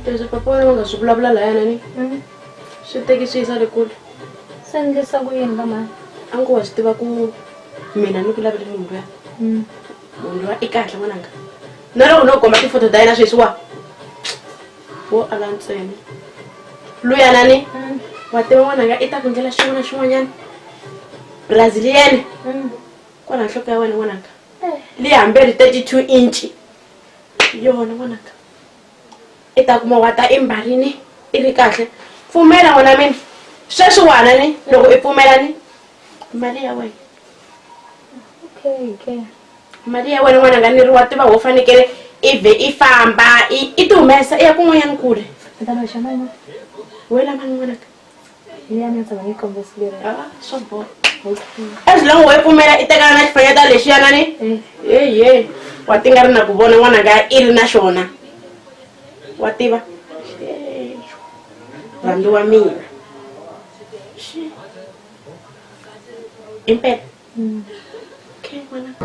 D: leswi papa wena va nga swi vulavula layana ni swi teki swi yisa le kule.
G: Se endlisa ku yini ka mhani?
D: A ngo wa swi tiva ku mina ni ku lavele munhu luya munhu luya i kahle n'wananga na loko no komba tifoto ta yena sweswiwa wo ala ntsena luyana ni wa tiva n'wananga i ta ku ndlela xin'wana na xin'wanyana brazilian kwala nhloko ya wena n'wananga leyi hambi ri 32 inch yona n'wananga i ta kuma wa ta embarini i ri kahle pfumela n'wana mina sweswi wana ni loko i pfumela ni mali ya wena.
G: Okay ke.
D: Mali ya wena n'wananga ni ri wa tiva wo fanekele i vhe i famba i ti humesa i ya kun'wanyana kule.
G: Ni ta loxa mani?
D: Wena mani n'wananga?
G: Liya ni tshama ni kombisile.
D: Ah, swa boha. As long we pfumela i tekana na xifanyetana lexiyana ni ye wa ti nga ri na ku vona n'wananga i ri na xona wa tiva rhandzu wa mina impela. Okay n'wananga.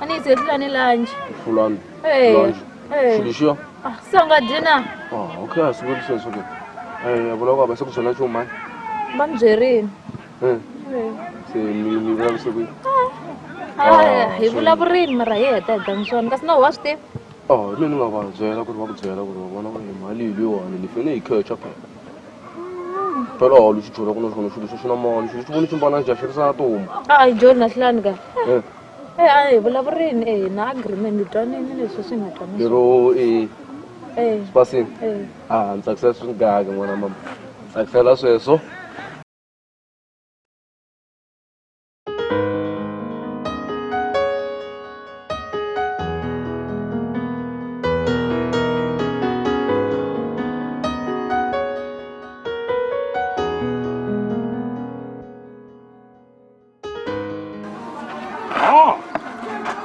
G: A ni yi tlula ni lunch.
E: Fulani.
G: Eh.
E: Lunch.
G: Eh.
E: Xilo lexiya.
G: Ah, se u nga dyi na?
E: Ah, okay, a swi vuli sweswo ke. Eh, vula ku va se ku byela nchumu mani.
G: Va ni byerini.
E: Eh. Se mi mi vulavurise ku yini?
G: Ah, hi vulavurini mara hi heta hi tani swona kasi na wa swi tiva.
E: Oh, mina ni nga va byela ku ri va ku byela ku ri va vona ku ri mali hi leyiwani ni fanele hi khecha phela. Phela a lexi jolaka na xona xilo xi na mali xilo xi vona xi mbala njhani xi ri sa tomba.
G: A hi joli na hlani ka.
E: Eh.
G: Eh, a hi vulavurini eh na agreement hi twanini leswi swi nga twanini.
E: Lero eh
G: Eh.
E: swi pasini.
G: Eh.
E: Ah, ni tsakisela swi ngaka n'wana mama. Tsakisela sweswo.
A: Ah,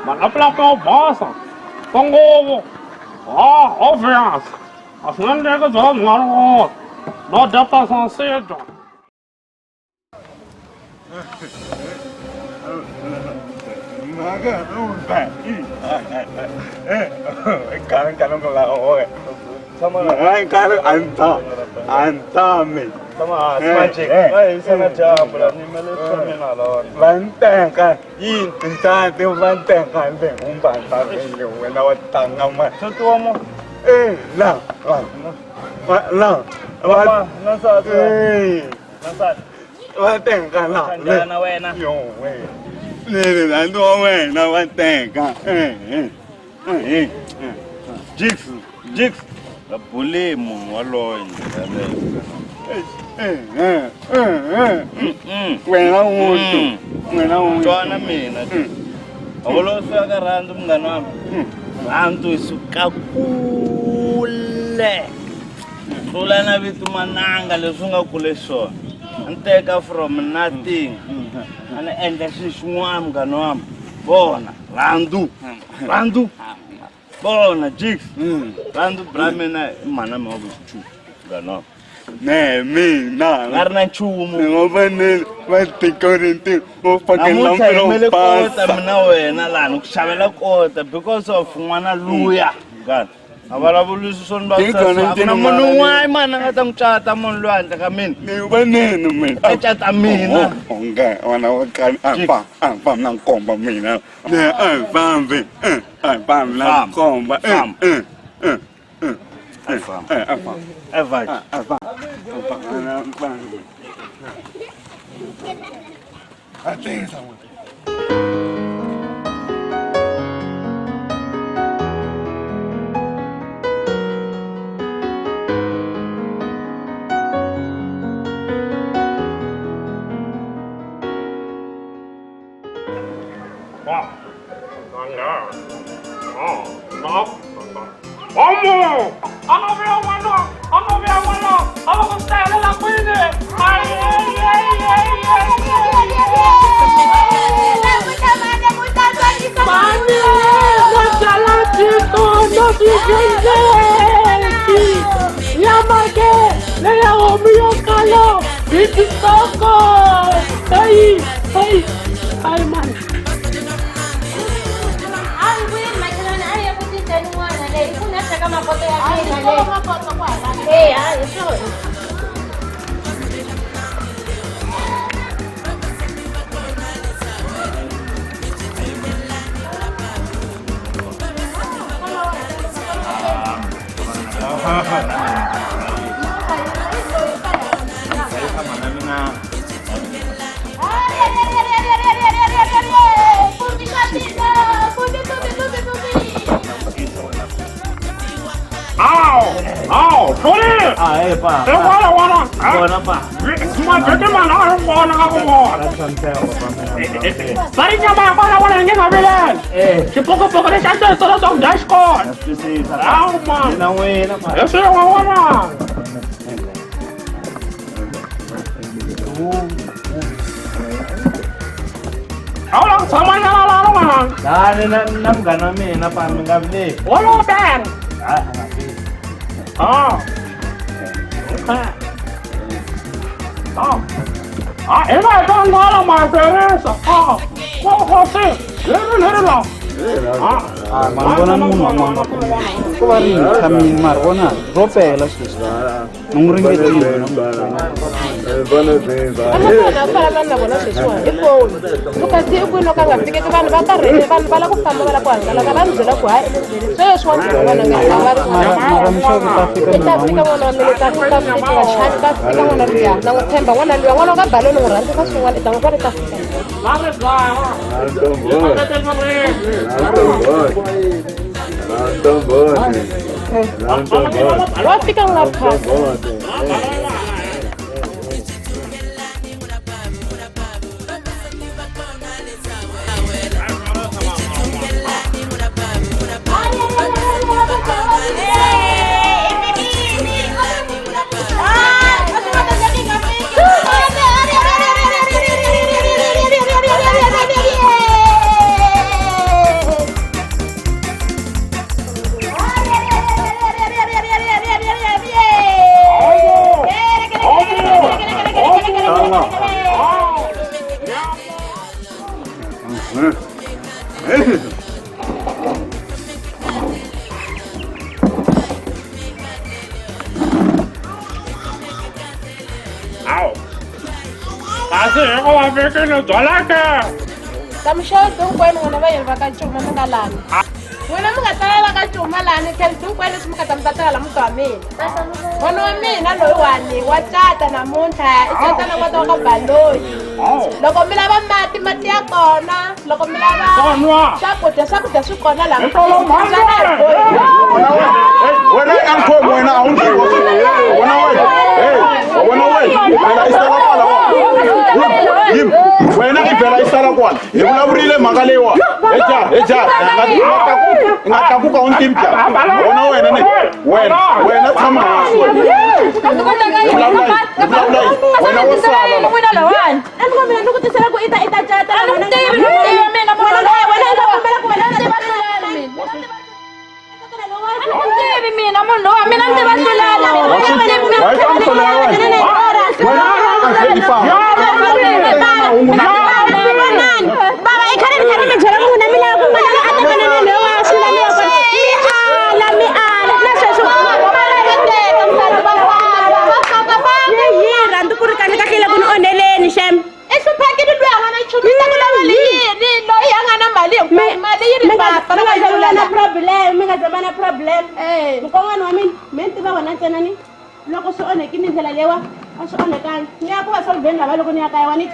A: malapulapa yo basa kongovo ah obvious a swi nga endleki bya byi nga ri kona no dya pasansidwa.
F: Va nteka yini nsati va nteka ndzi humbata wena wa tanga ma e la la la va va teka la
C: Thandana wena.
F: yo we lele rhandzu wa wena va teka jiks jiks
C: Nga buli munhu waloye ndlela
F: wena muntu wena muntu
C: Twana mina. A wu lo fika ka rhandzu munghana wa mina. Rhandzu yi suka kule. Tlula na vito mananga leswi nga kule swona. A ni teka from nothing. A ni endla xilo xin'wana munghana wa mina. Vona rhandzu. Rhandzu. Vona jiks. Rhandzu bra mina i mhana mina wa ku xichumu munghana wa mina.
F: Ne mina
C: Nga ri na nchumu.
F: Ni ngo fanele va decorate vo fakela
C: Namuntlha hi yimele kota
F: pasa
C: mina wena laha ni ku xavela kota because of n'wana luya munghana a vulavurisi swo ni
F: Hi
C: vavisakuna munhu un'wana mani a nga ta n'wi cata munhu loyi handle ka mina
F: ni vanene mina
C: a cata mina
F: onge wena wa kani a fa a fa na nkomba mina ne a fambi a fambi na nkomba
C: Famba.
F: a
C: famba
F: a famba
C: ever
F: a famba a famba a tisa
A: Wa. Ah, na. Omo! A nga vuya n'wana, a nga vuya n'wana, a va ku hlayelela kwini? Ai, ai, ai, ai, ai, Mani, no byala tiko, no swi Nyama ke, leya homu yo kala, hi titsongo. Hey, hey, ai mani. Aw, aw, Tony!
C: Ah, pa.
A: E n'wana n'wana.
C: Vona pa.
A: Mavhiki manharhu n'wana ka ku vona. Va ri nyama ya kona vona yi nge nga vileli. Xipokopoko lexi a xi tirhisela swakudya xi kona. Awu mani.
C: Na wena pa.
A: Hi swin'we n'wana. A wu lava ku tshama nyana laha n'wana.
C: Lani na na munghana wa mina pa mi nga vileli.
A: Wolowo bere.
C: Ah, a nga vileli.
A: Ah. Okay. Ah. Ah, hi va hi ta ndlala ma tirhisa. Ah. Ko ko se. Leri leri la. Ah.
H: Ah, mani vona munhu wa n'wana ko va ri hi tshamini mara vona ro pela sweswi ni n'wi ringetile.
B: Vanhu a fana na vona sweswiwani i foni lukasi i kwini loko a nga fikeki, vanhu va karhele, vanhu va lava ku famba, va lava ku hangalaka, va ni byela ku hayi sweswi wa ntirho vona nga va ri
H: Mara mixavo ta fika.
B: I ta fika n'wana wa mina, ta fika, fika chavi, ta fika n'wana luya, na n'wi tshemba n'wana luya, n'wana wa ka baloni n'wi rhandzisa swin'wana, i ta n'wi vona, ta fika. Wa fika n'wana phaka.
A: Awu, kasi hi ku va fikile byala ke.
B: Ta muxavi hinkwenu n'wina vayeni va ka Cuma mi nga lani. N'wina mi nga tala va ka Cuma lani tlhelo hinkwenu leswi mi nga ta mi ta tala la muti wa mina. N'wana wa mina loyiwani wa cata namuntlha, i cata na n'wana wa ka Baloyi. Loko mi lava mati, mati ya kona. Loko mi lava swakudya, swakudya swi kona laha.
F: Wena i ankhomi, wena a wu ntivi. Wena, wena, wena, wena i vhela i sala kwala wa wena, i vhela i sala kwala. Hi vulavurile mhaka leyiwa heja heja, i nga tlakuka u ntivi bya wena, wena ne wena, wena tshama hansi wena. Hi vulavula, hi vulavula, wena wo sala la.
G: N'wina lowani.
D: A ni kombela ni ku tisela ku i ta cata.
G: A ni ku tivi, ni ku tivi mina munhu loyi.
D: Wena i ta pfumela ku wena
G: A ni ku tivi mina munhu lowa, mina ni tiva Hlulani.
F: Wa yi fambisa lowa wena, wena a vheli famba.
D: Baba, i khale ni karhi mi byela munhu mi lava ku n'wana a tekana na loyi wa Hlulani wa kona, mi ala, mi ala na sweswi yi rhandzi ku ri kahle kahle le ku ni onheleni xem.
B: I hluphekile loyi a nga na nchumu, i ta ku lava yini loyi a nga na mali hinkwayo, mali yi ri
D: Mi nga
B: papa.
D: mi nga zama na problem, mi nga zama na problem. Mukon'wana wa mina, mi ni tiva wena ntsena ni loko swi onhekile ndlela leyiwa a swi onhekangi, ni ya ku va solveni lava loko ni ya kaya wa ni.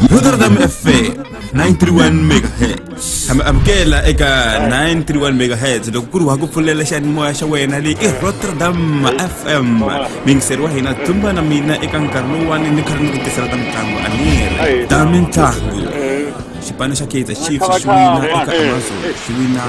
L: Rotterdam FM 931 MHz. Hamba amukela eka 931 MHz loko ku ri wa ku pfulela xiyanimoya xa wena, leyi i Rotterdam FM. Mingiseri wa hina Dzumba na mina eka nkarhi lowuwani ni karhi ni ku tisela ta mitlangu, a ni ri ta mitlangu. Xipano xa Kaizer Chiefs xi wina eka Amazon, xi wina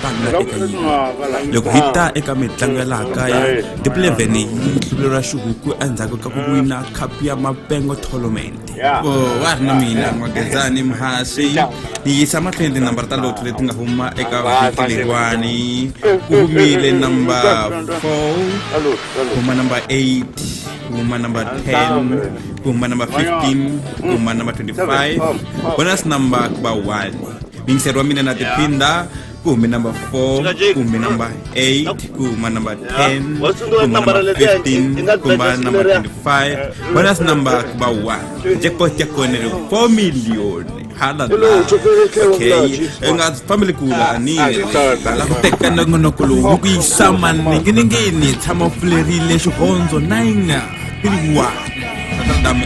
L: tanga eka yini. Loko hi ta eka mitlangu ya laha kaya, Deep 11 yi hluleriwa xihuku endzhaku ka ku wina khapu ya Mapengo Tournament. Vo wa ri na mina N'wagezani Muhasi, ni yisa mahlweni tinambara ta lotho leti nga huma eka vhiki leriwani. Ku humile number 4, ku huma number 8, ku huma number 10, ku huma number 15, ku huma number 25, bonus number ku va 1. Mingiseri wa mina na tiphinda, ku hume number 4, ku hume number 8, ku huma number 10, ku huma number 15, ku huma number 25, bonus number ku va 1. Jackpot ya kona ri 4 million hala la. Okay, i nga fambeli kula, ni la ku teka nongonoko lowu wu ku yisa maninginingini. Tshama u pfulerile xihondzo 9 3 1 Rotterdam.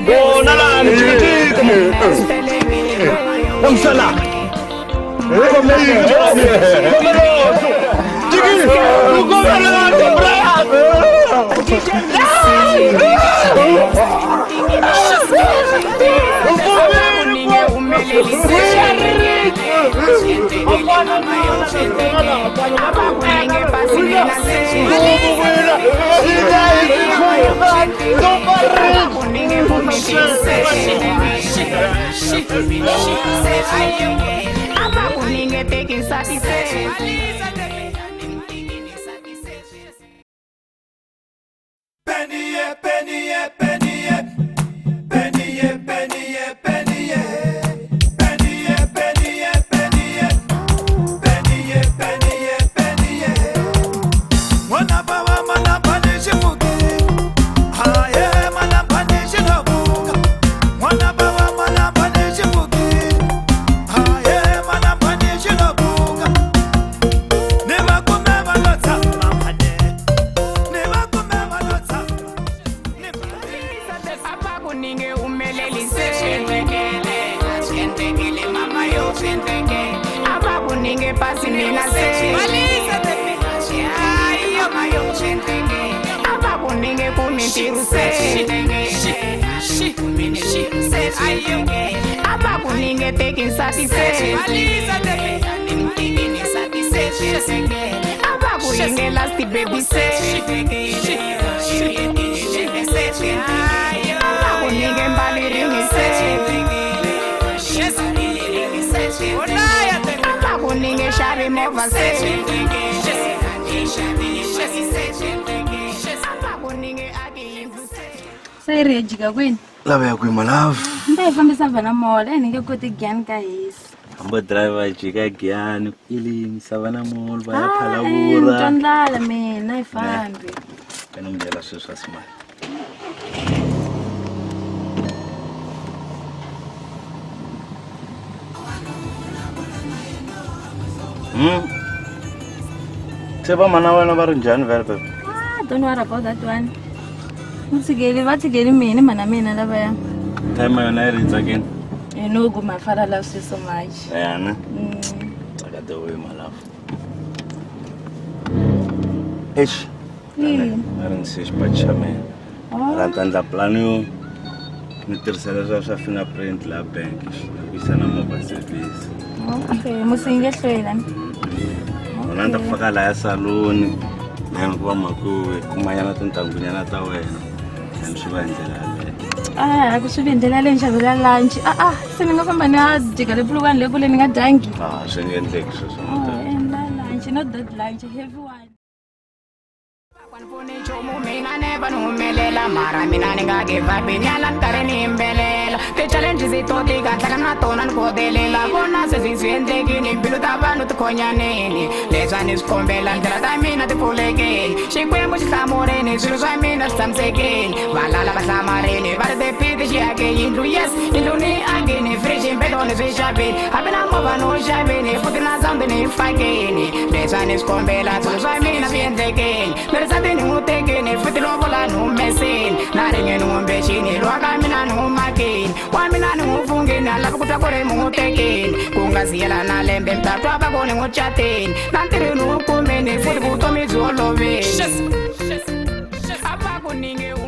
F: Bona lani jikijiki namusala
G: Se ri jika kwini?
C: Lava ya kwini love.
G: Ndzi fambisa vana mall, ni nge koti giyani ka hisi.
C: Hambo driver jika giyani ili misavana mall va ya phalavura.
G: Twa ndlala mina yi fambi.
C: Kana ndlela sweswi swa smart. Se va mana wena va ri njhani vele baby?
G: Ah, don't worry about that one. Va tshikeli mina mana mina lavaya.
C: Time yona yi ri tsakeni.
G: You know ku my father loves you so much.
C: Yeah, ne? Tsaka the way my love. Eish. A ri ni se xipachi xa mina. Ra ta endla plan yo ni tirhisa leswiya swa fingerprint la bank na ku yisa na mobile service.
G: Okay, musi yi nge hlwela.
C: Wona ni ta faka laya saloni then ku va mhaka yo kumanyana tintangunyana ta wena then swi va hi ndlela yaleyo.
G: Ah, ku swi vi hi ndlela yaleyo ni xavela lunch. Ah, se ni nga famba ni ya jika le Polokwane le kule ni nga dyangi.
C: Ah, swi nge endleki sweswo.
G: Oh, endla lunch, not that lunch, heavy one.
M: Mina never humelela mara mina ni nga give up ni ala ni karhi ni yimbelela ti-challenges to tika tlhaka na tona ni khodelela vona sweswi swi endlekini mbilu ta vanhu ti khonyaneni leswi a ni swi kombela ndlela ta mina ti pfulekeni Xikwembu xi hlamurini swilo swa mina swi tshamisekeni valala va hlamarini va ri tipiti xi ake yindlu yes yindlu ni akini fridge mbedo ni swi xavini hambi na movha ni wu xavini futhi na sound ni yi fakini leswi a ni swi kombela swilo swa mina swi endlekeni ni n'wi tekeni futhi lovola ni humeseni na ringe ni n'wi lwa ka mina ni n'wi makeni wa mina ni n'wi fungeni a lava ku twa ku ri mi n'wi tekeni ku nga siyela na lembe mi ta twa va ku ni n'wi cateni na ntirho ni wu kumeni futhi vutomi byi oloveni a va ku ni nge.